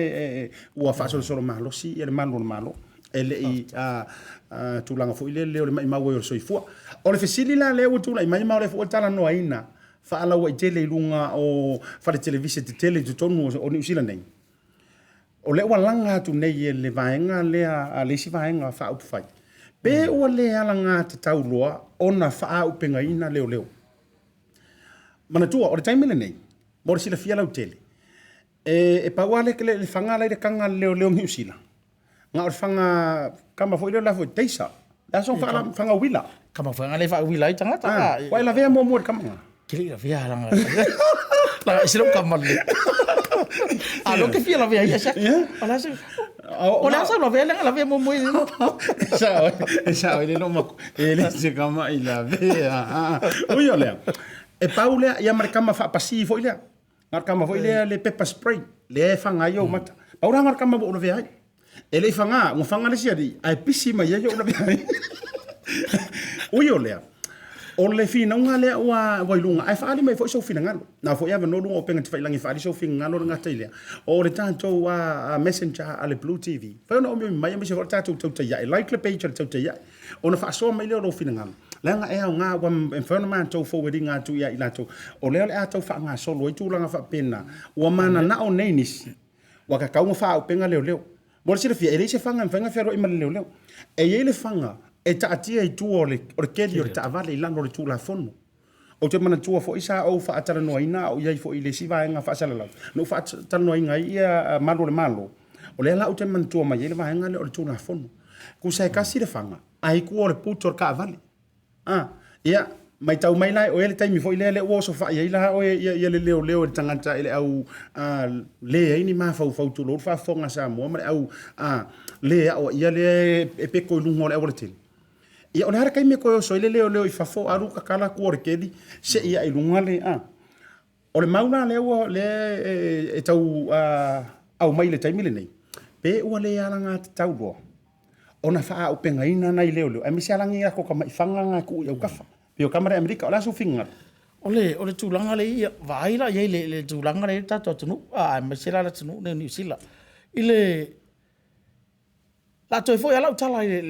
Speaker 2: ua faasolosolo malosi le malu o le Malo, e le i tulaga foi lele o le maimau ai o le soifua. O le fesili la lea ua tulai mai ma o lea foi ua talanoaina faalauaitele i luga o fale televise tetele i totonu o Niu Sila nei, O lea ua laga atu nei e le vaega lea a le isi vaega faaupufai, pe ua le alagatatau loa ona faaaupegaina leoleo. Manatua, o le taimi lenei, mo le silafia lautele, e pau lava le faga la e i le taga a le leoleo Niu Sila, na o le faga kama foi lea o le a foi, taser, le aso faga uila.
Speaker 5: Kama foi le faauila ai tagata.
Speaker 2: Ah, ua e lavea muamua i le kama lena?
Speaker 5: Ke le i lavea langa. Langa ese lou kama lelei. A lo ke fia lavea ia sia. O le asa. O le asa lavea langa lavea muamua i.
Speaker 2: Sao, e sao e le no maku. E le se kama i lavea. Ui o lea. E pau lea ia ma le kama faapasi foi lea. Na o le kama foi lea le pepper spray lea e faga ai ou mata. Pau la na o le kama ua ou lavea ai. E le i faga, ua faga le isi alii, ae pisi mai ai ou lavea ai. Ui o lea, o le finauga lea ua, ua i luga, ae faaali mai foi sou finagalo. Na foi avanoa luga o upega tafailagi e faaali sou finagalo le gata i lea. O le tatou messenger a le Blue TV, fai ona omiomi mai aemaise foi le tatou tautai ae, like le page a le tautai ae, ona faasoa mai lea o lou finagalo. Leaga e aoga, ua mafai ona matou forward ina atu ia i latou. O lea o le a tau faagasolo ai tulaga faapena. Ua mananao nei nisi, ua tatau ona faaauupega leoleo. Mo le silafia, e leai se faga e mafai ona fealuai ma le leoleo. E i ai le faga e taatia i tua o le keli o le taavale i lalo o le Tulafono. Ou te manatua foi sa ou faatalanoaina a o i ai foi i le isi vaega faasalalau, na ou faatalanoaina ai ia malu o le Malo. O lea la ou te manatua mai ai le vaega lea o le Tulafono. Tusa e tasi le faga, ae i tua o le boot o le taavale. A, ia, matau mai la e oe le taimi foi lea, lea ua osofai ai la oe ia, ia le leoleo e le tagata i le au a, leai ni mafaufau tulou le faafofoga a Samoa ma le au a, le aoaia lea e peko i luga o le aualatele. Ia, o le a le taimi e toe oso ai le leoleo i fafo, alu tatala tua o le keli, sei ae i luga le, a. O le mau la lea ua, lea e tau aumai i le taimi lenei, pe ua le alagatatau loa ona faaaupegaina nai leoleo, aemaise lava nai latou tamaifaga na e tuu i autafa, pei o tama lea Amerika. O le a sou finagalo?
Speaker 5: O le, o le tulaga lea ia, vaai la i ai i le tulaga lea e i ai le tatou atunuu, aemaise la le atunuu lenei o Niu Sila. I le O le a toe foi lava lau tala i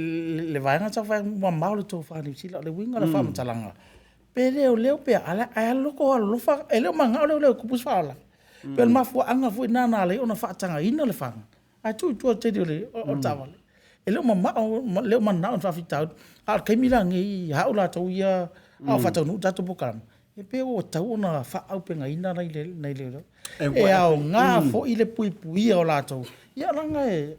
Speaker 5: le vaega sa fai atu, mamao le tofa a Niu Sila. O le uiga o le faamatalaga, pe leoleo pe a, ae loto alolofa, e le o manao leoleo e tupu se faalavelave. Pei o le mafuaaga foi lena na ala ai ona faatagaina le faga, ae tuu i tua i le keli o le taavale. E le o mamao, e le o manao i ni faafitauli. A o le taimi la lenei a au latou ia a o faataunuu le tatou polokalame, e pei ua tatau ona faaauupegaina nai leoleo. E aoga foi le puipuia o latou, ia leaga e,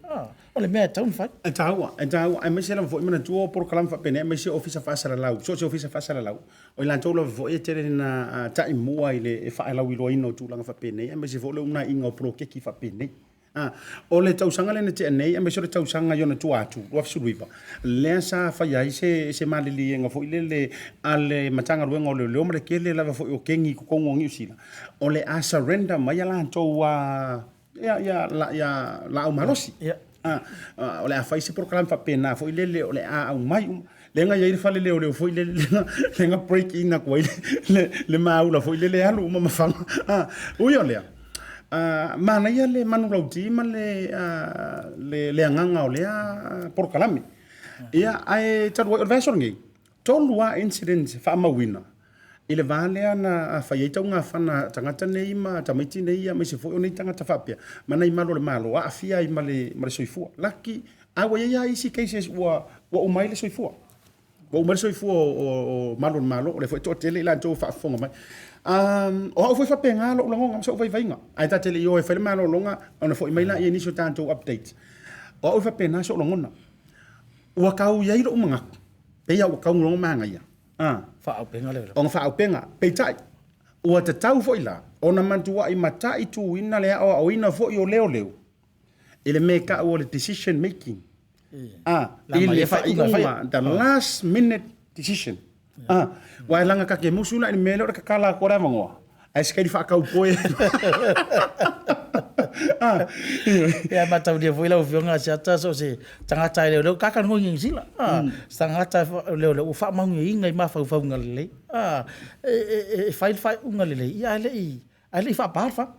Speaker 5: o le mea e tatau ona fai.
Speaker 2: E taua, e taua, aemaise lava foi manatua o polokalame faapenei aemaise ofisa faasalalau, so o se ofisa faasalalau, o i latou lava foi e tele ina taimua i le faalauiloaina o tulaga faapenei, aemaise foi o le uunaiga o poloketi faapenei. A, o le tausaga lea na tea nei aemaise o le tausaga i ona tua atu, 2019, lea sa faia ai se, se maliliega foi lele a le Matagaluega o Leoleo ma le tele lava foi o kegi i totonu o Niu Sila, o le a surrender mai a latou a, ia, ia, la, ia laau malosi.
Speaker 5: Yeah.
Speaker 2: A, o le a fai se polokalame faapena foi lele o le a aumai uma. Lea na i ai le fale leoleo foi lele, lea na break in atu ai le, le, le maula foi lele alu uma ma faga. A, ui o lea, manaia le manulauti ma le, le, le agaga o lea polokalame. Ia, ae talu ai, o le vaiaso lenei, tolu lava incidents faamauina i le va lea na fai ai taugafana a tagata nei ma tamaiti nei aemaise foi o nei tagata faapea ma nai malu o le Malo aafia ai ma le, ma le soifua. Laki, a ua i ai lava isi cases ua, ua uma ai le soifua. Ua uma ai le soifua o malu o le Malo, o lea foi e toatele i latou o faafofoga mai. O au foi e faapena lou lagona ma sou vaivaiga, ae ta te le i o e fai le malologa ona foi mai lea i nisi o tatou updates. O au e faapena sou lagona. Ua kau i ai lo'u manatu, pei a ua kau loa manaia. A.
Speaker 5: Faaauupega le.
Speaker 2: Ona faaauupega. Peitai, ua tatau foi la ona matua'i mata'ituina le aoaoina foi o leoleo i le mea e ta'u o le decision making. A, i le faaiuga, the last minute decision. A, aua e laga ta te musu la i le mea lea o le tatala atu o le avanoa, ae se taimi faataupoe. A,
Speaker 5: Ia mataulia foi lau Afioga Asiata so o se tagata e leoleo kaka noa i Niu Sila. A, se tagata leoleo ua faamanuiaina i mafaufauga lelei. A, e fai le faaiuga lelei, ia ae le i ae le i faapa le faga.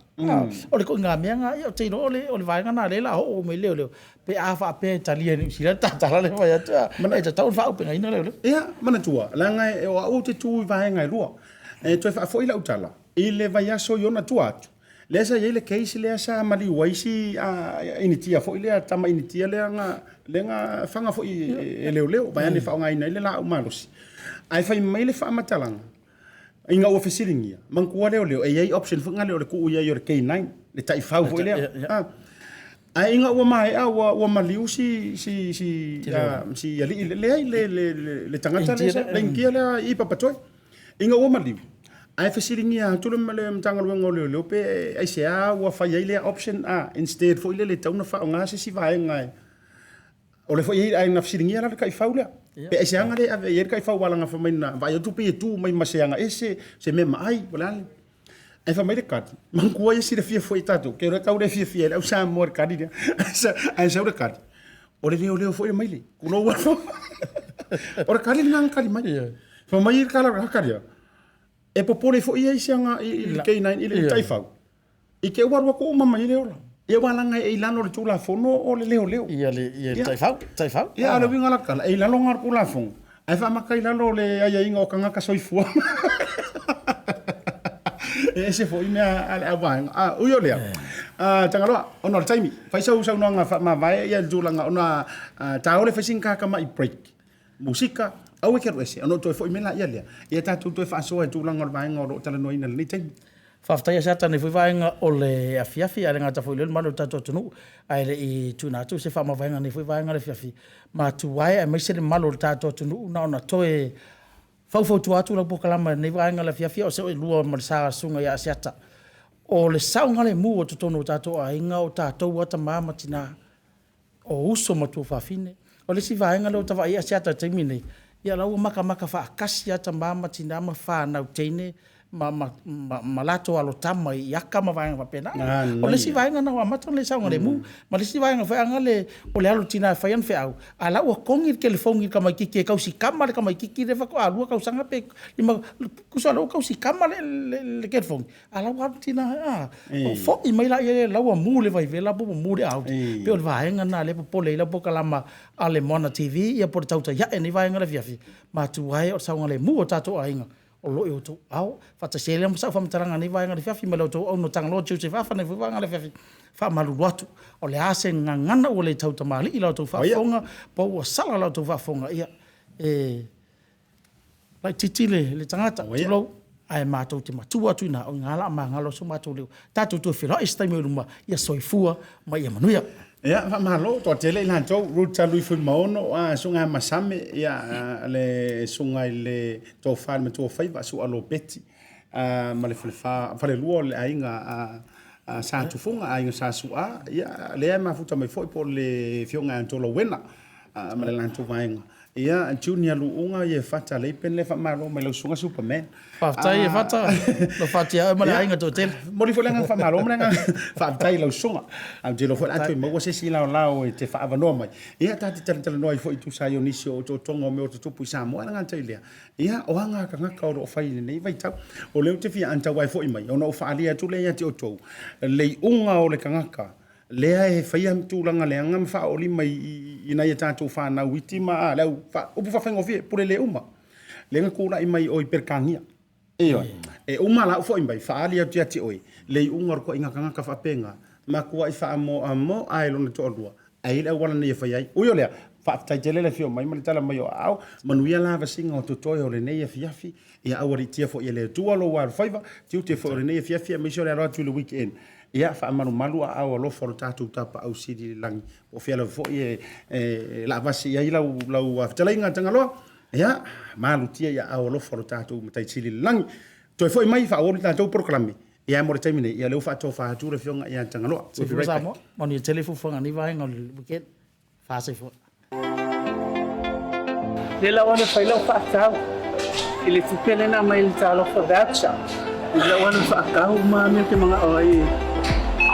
Speaker 5: O le ituaiga mea lena, ia ou te iloa o le vaega lena o lea o le a oo uma i leoleo, pe a faapea e talia e Niu Sila le tatala lea e fai atu, e tatau ona faaaupegaina leoleo.
Speaker 2: Ia, manatua, leaga o au ou te tu i vaega e lua. E toe faafoi lau tala i le vaiaso i ona tua atu, lea sa i ai le case lea sa maliu ai si Initia foi lea, tama Initia lea na, lea na faga foi e leoleo, vaeane faaaogaina ai le laau malosi. Ae fai mai le faamatalaga, Ina ua fesiligia, manatua leoleo, e i ai option foi lea o le tuu i ai o le K9, le taifau foi lea. Ae ina ua maea ua, ua maliu si, si, si, si alii, leai le, le, le, le tagata lea, le Initia lea i Papatoe. Ina ua maliu, ae fesiligia atu le, le Matagaluega o Leoleo pe aisea ua fai ai lea option, instead foi lele e tatau ona faaaoga se isi vaega e O le foi ai na fesiligia la le taifau lea. Pe aisea na le ave i ai le taifau aua leaga fai mai na vaai atu pei e tu mai ma se aga ese, se mea maai, po o le a le. Ae fai mai le kali, manatua ia silafia foi e tatou, ke iloa e tau le fiafia ai le au Samoa i le kali lea. Ae sau le kali, o le leoleo foi le maile, tulou atu. O le kali lena na kali mai. Fai mai le kala o le kali e popole foi ia i se aga i le K9 i le taifau. I te ua alu atu uma mai le ola. Ia aua leaga e i lalo o le Tulafono o le leoleo.
Speaker 5: Ia le ia le taifau, taifau.
Speaker 2: Ia a o le uiga o la tala, e i lalo na o le Tulafono, ae faamata i lalo o le aiaiga o tagata soifua. E ese foi mea a le au vaega. A, ui o lea, Tagaloa, ona o le taimi, fai sau saunoaga faamavae ia i le tulaga ona taole fai sina ta tamai break. Musika, aua e te alu ese, ona ou toe foi mai laia lea, ia tatou toe faasoa i tulaga o le vaega o lo o talanoaina i lenei taimi.
Speaker 5: Faafetai ia Satani foi vaega o le afiafi, ae le gata foi i lea o le mamalu o le tatou atunuu, ae le i tuuina atu se faamavaega i lenei foi vaega o le afiafi, matua e aemaise le mamalu o le tatou atunuu, na ona toe faufautua atu lau polokalama i lenei vaega o le afiafi, a o se oelua ma le sa o le Susuga ia Asiata. O le saogalemu o totonu o tatou aiga, o tatou lava tama ma tina, o uso ma tuafafine. O le isi vaega lea ua ta vaai ai Asiata i le taimi lenei, ia o la ua matamata faatasi lava tama ma tina ma fanau teine ma, ma, ma, ma latou alo tama i aka ma vaega faapena. O le isi vaega lena ua amata ona le saogalemu. Ma le isi vaega foi aga le, o le alo tina e fai ana feau, a o la ua togi le telefoni i le tamaitiiti e tausikama le tamaitiiti lea faatoa lua tausaga pe lima, tusa o lea ua tausikama le, le, le telefoni, A la ua alu tina a foi mai la ia la ua mu le vaivela po ua mu le auli. Pei o le vaega lena lea e popole ai lau polokalama a le Moana TV ia po o le tautai ae i lenei vaega o le afiafi, matua e o le saogalemu o tatou aiga o lo o i outou aao. Faatasi ai lea ma sau faamatalaga i lenei vaega o le afiafi ma le outou auauna Tagaloa Joseph Afa i lenei foi vaega o le afiafi. Faamalulu atu, o le a se gagana ua le tautamalii i la outou faafofoga po ua sala la outou faafofoga, ia e Laitiiti le tagata, tulou, ae matou te matua atu i ina, o i ina o le a magalo ai so matou leo. Tatou toe feiloai i se taimi o i luma, ia soifua ma ia manuia.
Speaker 2: Ia, faamalo, toatele i latou, Ruth Talui Fuimaono, Susuga ia Masame, ia, le Susuga i le Tofa i le Matuafaiva, Su'a Lopeti, ma le falefa, falelua o le aiga a Sa Tufuga, aiga Sa Su'a, ia, lea e mafuta mai foi po o le Afioga ia Antola Uena, ma le latou vaega. Ia Junior Luuga ia Fata Leipen lea faamalo mai lau susuga Superman.
Speaker 5: Faafetai e Fata, lo fatia oe ma le aiga toatele.
Speaker 2: Momoli foi le agaga faamalo ma le agaga faafetai i lau susuga. Ae ou te iloa foi o le a toe maua se isi laolao e te faaavanoa mai. Ia ta te talatalanoa ai foi e tusa ai o nisi o otootoga o mea o tutupu i Samoa. E le gata i lea, ia o aga a tagata o lo o fai i lenei vaitau. O lea ou te fia anatau ai foi mai ona ou faaalia atu lea ia te outou le iuga o le tagata lea e faia tulaga leaga ma faaoolima i nai a tatou fanau iti ma le au upu faafaigofie, pule le uma. Lea na tulai mai o i Peretania. Ioe. E uma la ou foi mai, faaali atu ia te oe, le iuga o le toaiga tagata faapena, matuai faamoamoa e lona toalua, ae i ai le auala nei e fai ai. Ui o lea, faafetai tele le afio mai ma le tala mai o aao, manuia lavasiga o totoe o lenei afiafi, ia aualiitia foi e le Atua lou alofaiva, tiute foi o lenei afiafi aemaise o le alo atu i le weekend. Ia, faamalumalu aao alofa o lo tatou Tapaau Sili i le lagi, po o fea lava foi e, e laavasi i ai lau, lau fetalaiga Tagaloa. Ia, malutia i aao alofa o lo tatou Matai Sili i le lagi. Toe foi mai faaauau le tatou polokalame. Ia, mo le taimi nei, ia lea ua faatofa atu le Afioga ia Tagaloa. We'll be right back.
Speaker 5: Samoa, manuia tele fuafuaga nei vaega o le weekend. Faasoifua.
Speaker 3: Lea la ua fai lau faatau i le tupe lea na aumai i le Talofa Voucher. I lau alu faatau ma mea te manao ai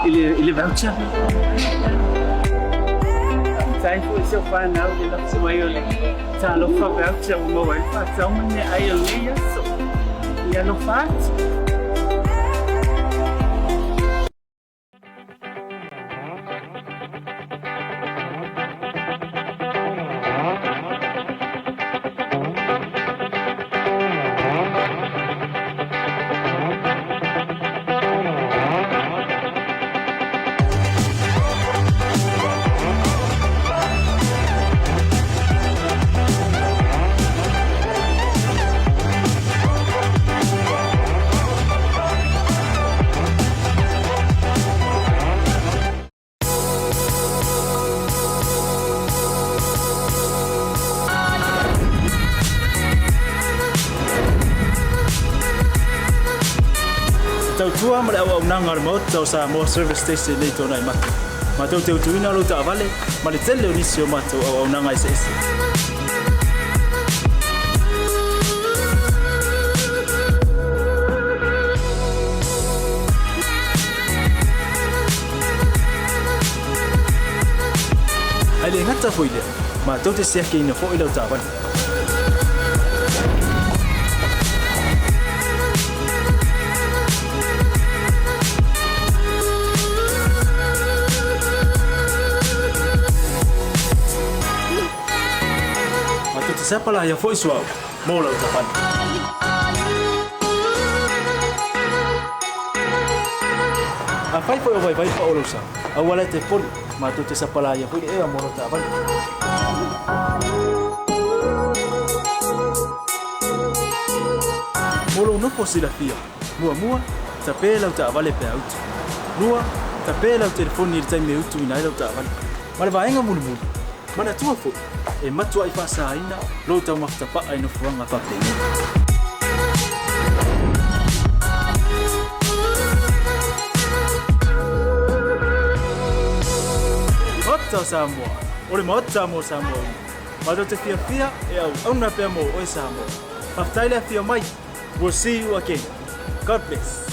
Speaker 3: i le, i le voucher. Faafetai foi i si ou fanau i le lafo mai o le Talofa Voucher ua maua ai le faatau ma le meaai o lenei aso. Ia alofa atu.
Speaker 4: E tautua ma le auaunaga a le Maota o Samoa Service Station nei Tuanai Mata. Matou te utuina lou taavale ma le tele o nisi o matou auaunaga eseese. Ae le gata foi lea, matou te siakiina foi lau taavale. Matou te sapalaia foi suauu mo lau taavale. Afai foi o vaivai pao lou sa, aua la e te poli, matou te sapalaia foi le ea mo lau taavale. Mo lou nofo silafia, muamua, tape lau taavale pe a utu. Lua, tape lau telefoni i le taimi e utuina ai lau taavale. Ma le vaega mulimuli, manatua foi, e matuai faasaina lou taumafa tapaa i nofoaga faapenei. Maota o Samoa, o le Maota mo Samoa uma. Matou te fiafia e auauna pea mo oe Samoa. Faafetai le afio mai. We'll see you again. God bless.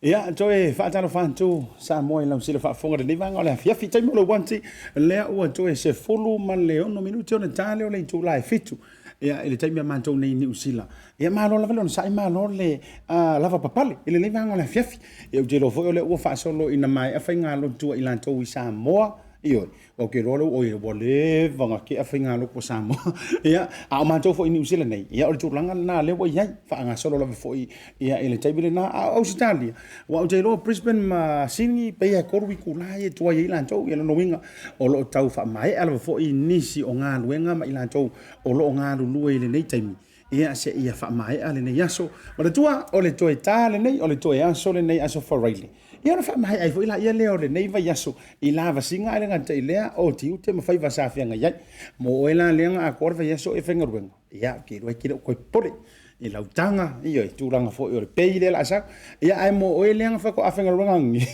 Speaker 2: Ia, toe faatalofa atu Samoa i lau sila faafofoga lenei vaega o le afiafi. Taimi o le uati, lea ua toe 16 minuti ona ta lea o le itula e 7. Ia, i le taimi a matou nei i Niu Sila. Ia, malo lava le onosai, malo le lava papale i lenei vaega o le afiafi. Ia, ou te iloa foi o lea ua faasolo ina maea faigalotu a i latou i Samoa. Ioe. Ou te iloa lea oi ua leva ona tea faigalotu a Samoa. Ia, a o matou foi i Niu Sila nei, ia o le tulaga lena lea ua i ai, faagasolo lava foi ia i le taimi lena. A o Ausetalia, aua ou te iloa Brisbane ma Sydney pei lava e 3 itula ia e tuai ai latou. Ia lona uiga o lo o tau faamaea lava foi nisi o galuega ma i latou o lo o galulue i lenei taimi, ia seia faamaea lenei aso. Manatua, o le toe ta lenei, o le toe aso lenei, Aso Faraile. Ia ona faamaea ai foi laia lea o lenei vaiaso i lavasiga ae le gata i lea o tiute ma faiva sa feagai ai. Mo oe la lea na atoa le vaiaso e faigaluega, ia ou te iloa e te le o toe popole. I lau taga, ioe, tulaga foi o le pay lea o le a sau. Ia ae mo oe lea na faatoa faigaluega nei.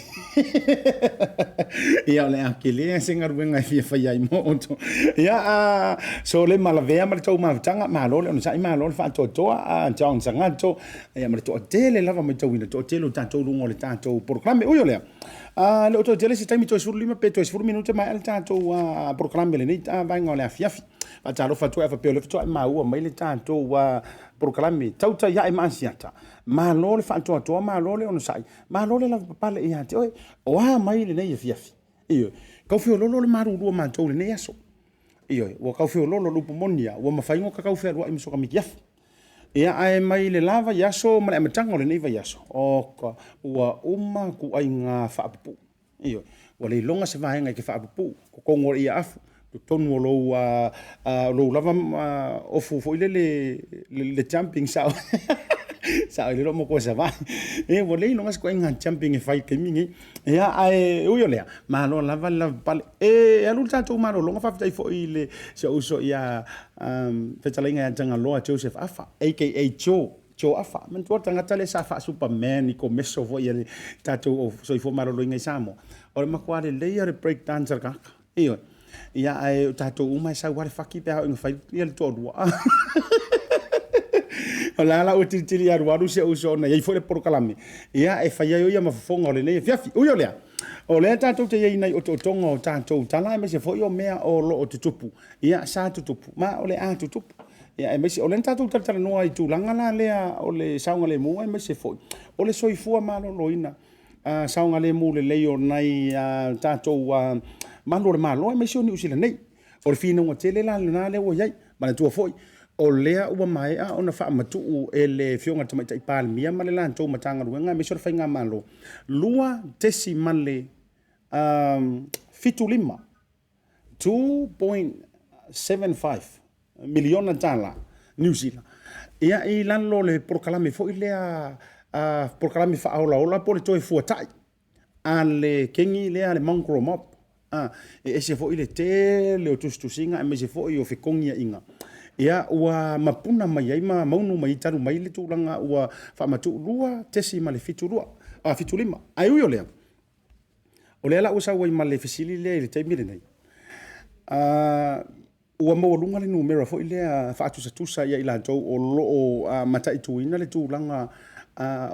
Speaker 2: Ia o le a tele lava se galuega e fia faia ai mo outou. Ia a so le ma lavea ma le tou mafutaga, malo le onosai, malo le faatoatoa, a John Sagato, ia ma le toatele lava matauina, toatele o tatou luga o le tatou polokalame. Ui o lea, a le o toe tele se taimi, toe 15 pe toe 10 minute maea le tatou polokalame i lenei vaega o le afiafi. Faatalofa atu ai a faapea o lea faatoa e maua mai le tatou polokalame Tautai Ae ma Asiata. Malo le faatoatoa, malo le onosai, malo le lavapapale ia te oe. O a mai lenei afiafi? Ioe, tau feoloolo le malulu o matou i lenei aso. Ioe, ua tau feoloolo le upu moni lava, ua mafai ona ta tau fealuai ma soka mitiafu. Ia, ae mai le la vaiaso ma le amataga o lenei vaiaso, oka, ua uma ituaiga faapupuu. Ioe, ua le iloga se vaega e te faapupuu, totonu o le iaafu, totonu o lou, lou lava ofu foi lele, le jumping sao, sao i le matua Savaii. Ia ua le iloga se ituaiga jumping e fai i le taimi lenei. Ia, ae ui o lea, malo lava le lavapapale. E alu le tatou malologa, faafetai foi i le, si ou uso ia Fetalaiga ia Tagaloa Joseph Afa, aka Joe. Joe Afa, manatua le tagata lea sa faa-Superman i komeso foi a le tatou soifua maloloina i Samoa. O le matua lelei o le break dance a le tagata. Ioe. Ia, ae o tatou uma e sau lava le faki pe a oo ina fai le toalua. O la la ua tilitili alualu si ou uso ona e i ai foi le polokalame, ia e fai ai o ia ma fofoga o lenei afiafi. Ui o lea, o lea tatou te i ai nai otootoga o tatou tala aemaise foi o mea o lo o tutupu. Ia, sa tutupu ma o le a tutupu. Ia, aemaise o lea na tatou talatalanoa i tulaga la lea o le saogalemu aemaise foi o le soifua maloloina, saogalemu lelei o nai tatou malu o le Malo aemaise o Niu Sila nei. O le finauga tele la lena lea ua i ai. Manatua foi, o lea ua maea ona faamatuu e le Afioga i le Tamaitai Palemia ma le latou Matagaluega aemaise o le Faigamalo $2.75 $2.75 miliona tala Niu Sila ia i lalo o le polokalame foi lea, polokalame faaolaola po o le toe fuatai a le kegi lea a le Mongrel Mob. E ese foi le tele o tusitusiga aemaise foi o fekogiaiga ia ua mapuna mai ai ma maunu mai ai talu mai le tulaga ua faamatuu 2.72 75. Ae ui o lea, O lea la ua sau ai ma le fesili lea i le taimi lenei, ua maualuga le numera foi lea faatusatusa ia i latou o lo o mataituina le tulaga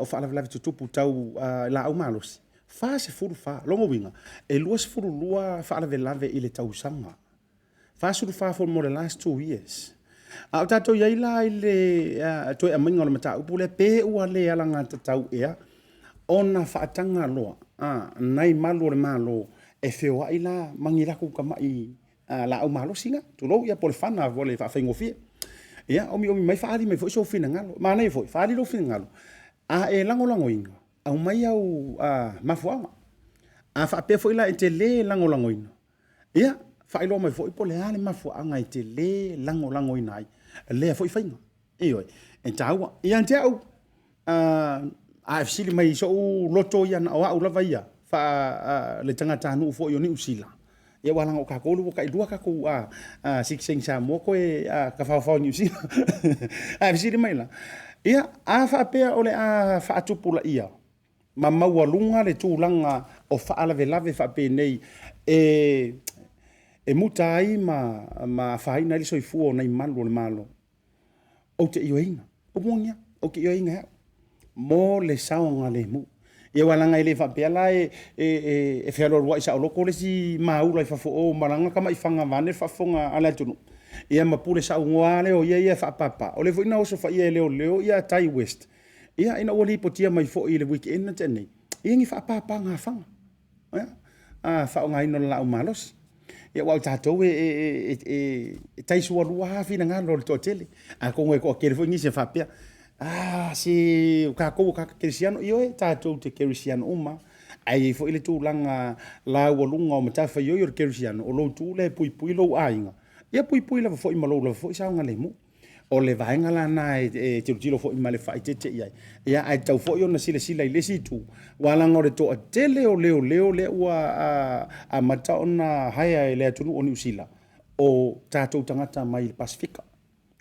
Speaker 2: o faalavelave tutupu tau laau malosi, 44. Lona uiga, e 22 faalavelave i le tausaga. 44 for more the last 2 years. A o tatou i ai la i le toe aumaiga o le mataupu lea, pe ua le alagatatau ea ona faataga loa nai malu o le Malo e feoai la ma ni latou tamai laau malosi na, tulou, ia po o le fana po o le faafaigofie. Ia, omiomi mai faaali mai foi sou finagalo. Manaia foi, faaali lou finagalo, a e lagolagoina, aumai au mafuaaga. A faapea foi la e te le lagolagoina, Ia, faailoa mai foi po o le a le mafuaaga e te le lagolagoina ai lea foi faiga. Ioe, e taua. Ia te au, a e fesili mai i sou loto ia, na o au lava ia, le tagatanuu foi o Niu Sila, ia aua leaga o tatou lea ua tailua tatou sitiseni Samoa toe tafaofao i Niu Sila. A e fesili mai la, ia, a faapea o le a faatupulaia ma maualuga le tulaga o faalavelave faapenei e muta ai ma afaina ai le soifua o nai malu o le Malo, ou te ioeina, o moni lava, ou te ioeina e au mo le saogalemu. Ia aua leaga e le faapea la e fealualuai saoloto le isi maula i fafo o ma lana tamai fana vaeane le faafofoga a le atunuu, ia ma pule saunoa lava lea o ia ia e faapapa. O lea foi na osofaia e leoleo Tai West Ia, ina ua lipotia mai foi i le weekend na tea nei, ia ni faapapaaga faga, ia, faaaogaina o le laau malosi. Ia, aua o tatou e tai sualua lava finagalo o le toatele. Atonu e toatele foi nisi e faapea, a, se o tatou o tagata kerisiano. Ioe, tatou te kerisiano uma lava. Ae i ai foi le tulaga laualuga o matafaioi o le kerisiano, o lou tu lea e puipui lou aiga, ia puipui lava foi ma lou lava foi saogalemu. O le vaega la lena e tilotilo foi ma le faaeteete i ai, ia ae tatau foi ona silasila i le isi itu, aua leaga o le toatele o leoleo lea ua amata ona hire e le atunuu o Niu Sila, o tatou tagata mai le Pasefika.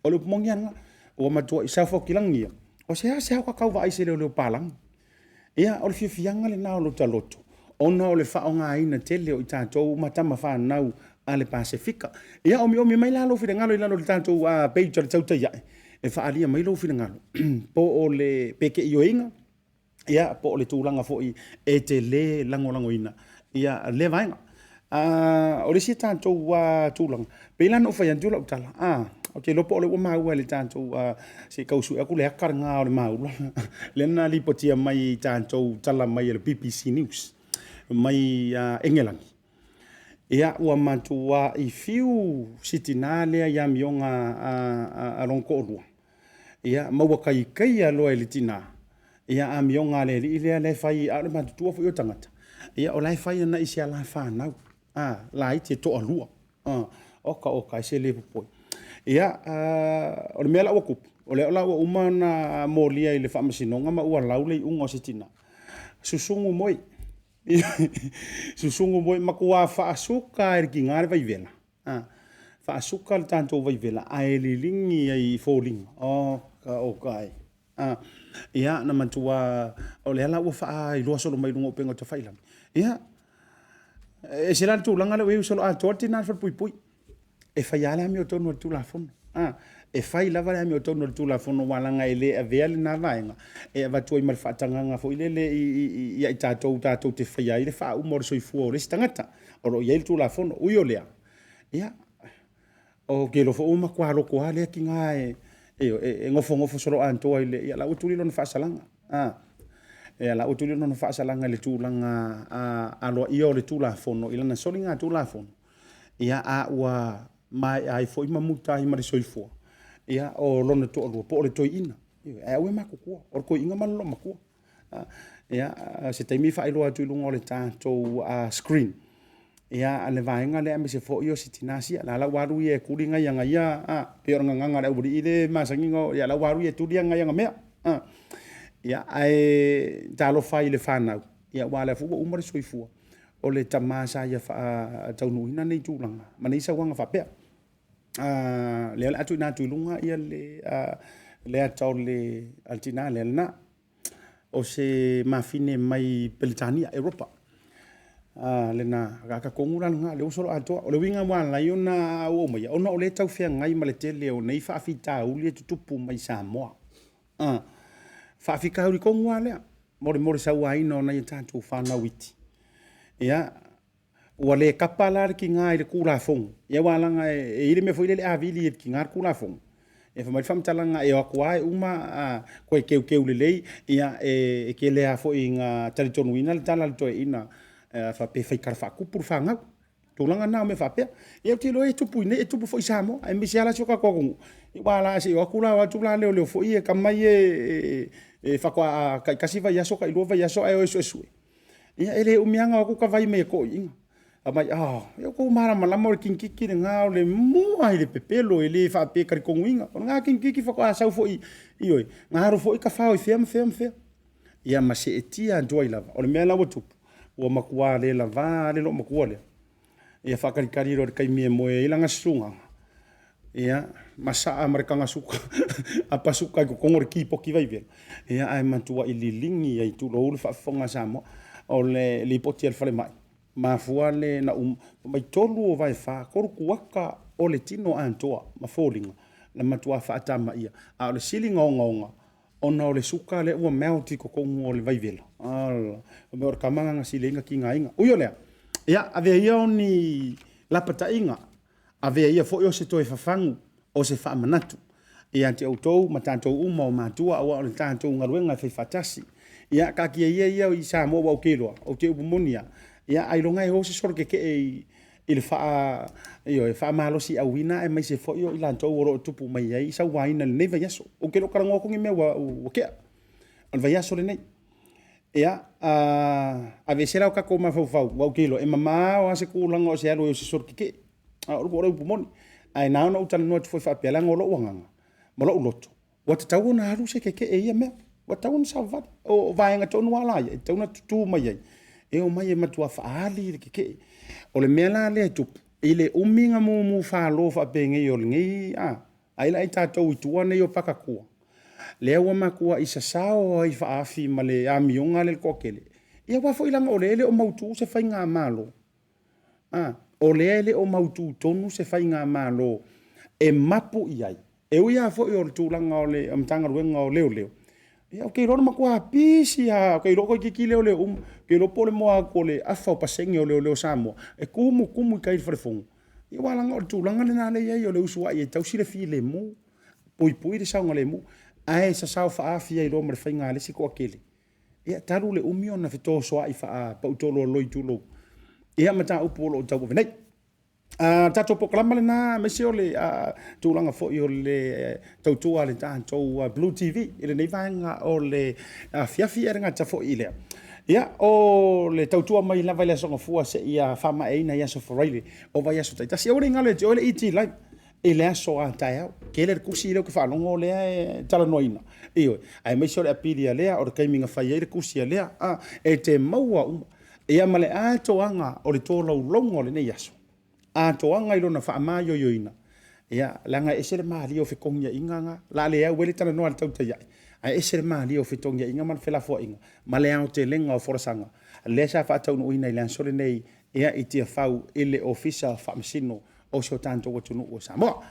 Speaker 2: O le upu moni lava lena. Ua matuai saofaukilagi ia, o se a se ao kakau vaai se leoleo palagi. Ia, o le fiafiaga lena o lota loto, ona o le faaaogaina tele o i tatou ma tama fanau a le Pasefika. Ia, omiomi mai la lou finagalo i lalo o le tatou page o le Tautai Ae, e faaalia mai lou finagalo, po o le, pe e te ioeina, ia, po o le tulaga foi e te le lagolagoina ia lea vaega. O le isi tatou tulaga, pei la ona ou fai atu lau tala, ou te iloa po o lea ua maua e le tatou, se i tau sue atu le ata lena o le maula, lea na lipotia mai i tatou tala mai a le BBC News mai Engelani. Ia, ua matuai fiu si tina lea i amioga a lona toalua, ia, ma ua taitaia loa e le tina ia amioga a le alii lea la e fai, a o le matutua foi o tagata, ia o la e fai agai i si ala fanau laiti e toalua. Oka oka e se le popole. Ia, o le mea la ua tupu, o lea la ua uma ona molia i le faamasinoga ma ua lau le iuga o si tina, susunu moe, susunu moe, matua faasuka lava e le tina le vaivela, faasuka le tatou vaivela ae liligi ai i foliga. Oka oka e. Ia, na matua, o lea la ua faailoa solo mai luga o upega tafailagi. Ia, e ese la le tulaga lea ua i ai ua solo atoa le tina i le falepuipui. E fai lava le amiotonu a le Tulafono. E fai lava le amiotonu a le Tulafono aua leaga e le avea lena vaega e avatu ai ma le faatagaga foi lele ia i tatou tatou te faia ai le faauma o le soifua o le isi tagata o lo o i ai le Tulafono. Ui o lea, ia, ou te iloa foi ua matua loto lava lea tina e nofonofo solo atoa i le, ia la ua tuli lona faasalaga. Ia la ua tuli lona faasalaga i le tulaga aloaia o le Tulafono i lana soligatulafono, ia a ua maea ai foi ma muta ai ma le soifua, ia, o lona toalua po o le toeaina. Ae aua e matutua, o le toeaina ma le loomatua. Ia, se taimi faailoa atu i luga o le tatou screen ia le vaega lea aemaise foi o si tina sia. La la ua alu ia e tuli nai ana ia, pei o le gagana a le aualii lea e masani ona, ia la ua alu ia e tuli nai ana mea. Ia, ae talofa ai i le fanau, ia aua o lea foi ua uma le soifua o le tama sa ia faataunuuina nei tulaga ma nei sauaga faapea. Lea o le a tuuina atu i luga le ata o le tina lea lena. O se mafine mai Peretania, Europa. Lena, ata tonu la lena, lea ua solo atoa. O le uiga ua ala ai ona ou aumaia, ona o lea e tau feagai ma le tele o nei faafitauli e tutupu mai Samoa. Faafitauli tonu lava lea, mo le sauaina o nai a tatou fanau iti. Ia, ua le kapa la le tina i le Tulafono, ia aua leaga e i ai le mea foi lele a vili e le tina le Tulafono, e fai mai le faamatalaga e o atu lava e uma toe teuteu lelei, ia e tele lava foi ina talitonuina le tala a le toeaina faapea e fai tala faatupu le fanau. Tulaga na o mea faapea. Ia ou te iloa e tupu i inei, e tupu foi i Samoa, aemaise lava la si o tatou atunuu, aua la se i o atu la o atu la leoleo foi ia tama ia e faatoa taitasi vaiaso, tailua vaiaso ae o e suesue. Ia e le umi lava ona o atu tavai mai e toeaiina. Fai mai, oh, ia outou malamalama o le kinikiki lena o le mua i le pepelo, e le faapea e talitonuina. O lena kinikiki faatoa sau foi, ioe, na alu foi tafao i fea ma fea ma fea. Ia ma seetia atu ai lava. O le mea la ua tupu, ua matua le lava le loomatua lea. Ia faatalitali loa i le taimi e moe ai lana susuga, ia, masaa ma le tagasuka, apasuka i totonu o le kipoti vaivela, ia ae matuai liligi ai, tulou le faafofoga a Samoa, o le lipoti a le falemai, mafua le na uma, fai mai 3/4, tolu kuata o le tino atoa ma foliga na matua faatamaia. A o le sili ona ogaoga, ona o le suka lea ua melt i totonu o le vaivela. Ala, fai mai o le tama lena na sili ai ona tigaina. Ui o lea, ia, avea ia o ni lapataiga, avea ia foi o se toe fafagu, o se faamanatu ia te outou ma tatou uma o matua, aua o le tatou galuega e fai faatasi. Ia, taatia ia ia i Samoa aua ou te iloa, ou te upu moni lava, ia ailoga e o se solo tetee i le faa, ioe, faamalosiauina aemaise foi o i latou o lo o tupu mai ai sauaina i lenei vaiaso. Ou te le o talanoa atu ni mea ua tea, o le vaiaso lenei. Ia, aveese la o tatou mafaufau, aua ou te iloa e mamao lava se tulaga o se alu ai o se solo tetee. A o le upu moni. Ae na ona ou talanoa atu foi faapea, leaga o lou agaga ma lou loto, ua tatau ona alu se tetee i ia mea. Ua tatau ona savavali. O vaega tonu lava la ia, e tatau ona tutu mai ai, e omai e matua faaali le tetee. O le mea la lea e tupu, i le umi ona mumu falo faapenei o lenei, a. Ai la i tatou i tua nei o Pakatua, lea ua matuai sasao ai faaafi ma le amioga lea i le toatele, ia aua foi leaga o lea e le o mautu se faigamalo. A, o lea e le o mautu tonu se faigamalo e mapu i ai. E ui lava foi o le tulaga o le Matagaluega o Leoleo, ia ou te iloa na matua pisi lava, ou te iloa toeitiiti leoleo uma, ou te iloa po o le moa atu o le afa o pasene o leoleo Samoa e tumutumu i tai i le fale fono, ia aua leaga o le tulaga lena lea e i ai, o le usuai e tausi le filemu, puipui le saogalemu, ae sasao faaafi ai loa ma le faiga a le isi toatele. Ia talu le umi ona fetosoai faapautoloaloi tulou, ia mataupu o lo o tauave nei. Tatou polokalama lena aemaise o le tulaga foi o le tautua a le tatou Blue TV i lenei vaega o le afiafi, ae le gata foi i lea. Ia, o le tautua mai lava i le Aso Gafua seia faamaeaina i Aso Faraile o vaiaso taitasi. Aua ne i galo ia te oe le ET Live i le aso a taeao. Tele le tusi lea ou te faalogo o lea e talanoaina, ioe, aemaise o le apili a Lea, o le taimi na fai ai le tusi a Lea, e te maua uma. Ia ma le atoaga o le tolaulauga o lenei aso, atoaga i lona faamaioioina, ia, leaga e ese le malie o fetogiaiga na, o le a le au ai le talanoa a le tautai ae, ae ese le malie o fetogiaiga ma le felafoaiga ma le aotelega o folasaga lea sa faataunuuina i le aso lenei, ia, i Tiafau i le Ofisa Faamasino o si o tatou atunuu o Samoa.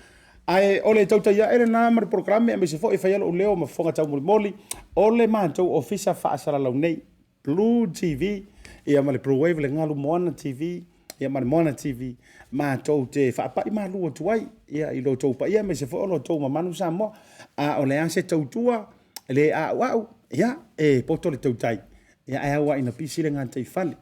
Speaker 2: Ae o le tautai ae lena ma le polokalame, aemaise foi e fai lou leo ma fofoga taumolimoli o le matou ofisa faasalalau nei, Blue TV, ia ma le Blue Wave, le Galu Moana TV, ia ma le Moana TV, matou te faapai malu atu ai, ia, i lo outou paia, aemaise foi o lo outou mamalu Samoa. A o le a se tautua le a'ua'u, ia, e poto le tautai, ia, ae au lava ina pisi le gataifale.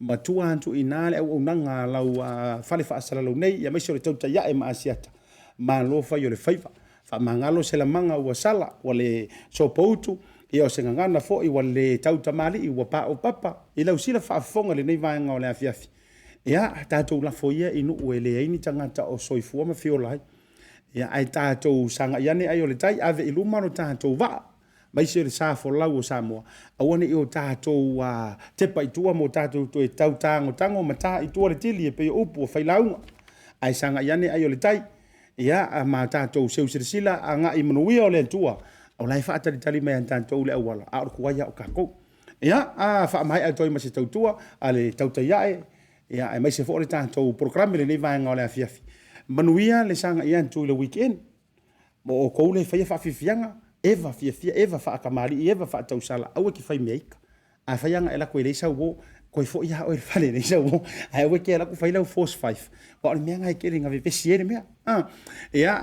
Speaker 2: Matua atu i ina le auaunaga a lau fale faasalalau nei, aemaise o le tautai ae ma Asiata. Malo fai o le faiva. Faamagalo se lamaga ua sala, ua le sopoutu, ia o se gagana foi ua le tautamalii, ua paopapa i lau sila faafofoga i lenei vaega o le afiafi. Ia, tatou lafo ia i nuu e leai ni tagata o soifua ma fiola ai. Ia, ae tatou sagai ane ai o le tai, ave i luma lo tatou vaa. Aemaise o le sa folau o Samoa, aua ne i o tatou tepa i tua ma o tatou toe tau tagotago ma ta i tua le tili e pei o upu o failauga. Ae sagai ane ai o le tai, ia, ma tatou seu silasila agai i manuia o le Atua, o la e faatalitali mai ia tatou le auala, a o le tuai lava o tatou. Ia, a faamaea atu ai ma se tautua a le tautai ae, ia, aemaise foi o le tatou polokalame i lenei vaega o le afiafi. Manuia le sagai atu i le weekend. Mo outou le faia faafiafiaga, eva fiafia, eva faatamalii, eva faatausala, aua e te fai mea ika. A fai aga e alu atu e leai sau uo, toe foi lava oe i le fale e leai sau uo. Ae aua e te alu atu fai lau force five, aua o le mea lena e tele ina vevesi ai le mea. Ia,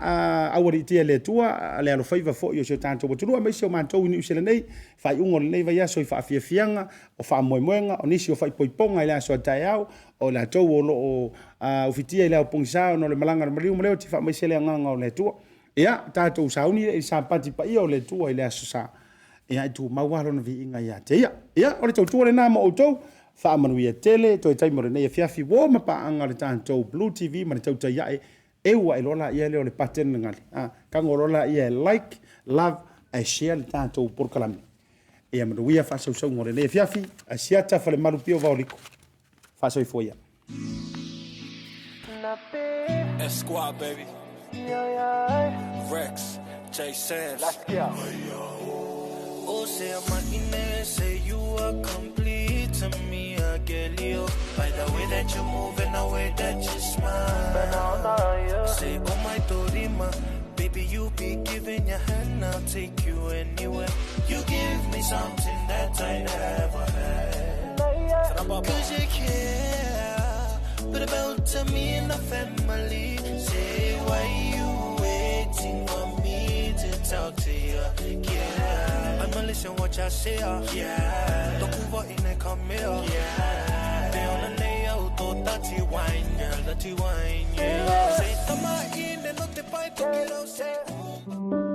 Speaker 2: aualiitia e le Atua le alofaiva foi o si o tatou atunuu, aemaise o matou i Niu Sila nei, faaiuga o lenei vaiaso i faafiafiaga, o faamoemoega, o nisi o faaipoipoga i le aso a taeao, o i latou o lo o ufitia i le ao pogisa ona o le malaga a le maliu ma le oti, faamaise le agaga o le Atua. Ia, tatou sauni i le sapati paia o le Atua i le Aso Sa, ia, e tumau lava lona viiga ia te ia. Ia, o le tautua lena mo outou, faamanuia tele, toe taimi o lenei afiafi, uo ma paaga o le tatou Blue TV ma le tautai ae, eu ae loa laia lea o le button le gali. Tago loa laia e like, love, ae share le tatou polokalame. Ia manuia faasausauga o lenei afiafi, Asiata Falemalu Pio Vaoliko. Faasoifua ia.
Speaker 1: S Squad baby. Rex, J Sam's. Let's go. Oh, say I'm say you are complete to me, I get you. By the way that you move and the way that you smile. Say, oh my Dorima, baby, you be giving your hand, I'll take you anywhere. You give me something that I never had. Cause you care, but about to me and the family. Say, why you waiting for me to talk to you? Yeah, I'ma listen what you say. Yeah, don't go in and come here. Yeah, they on the nail, dirty wine, girl, dirty wine. Yeah, say, tama in and not the pipe, say.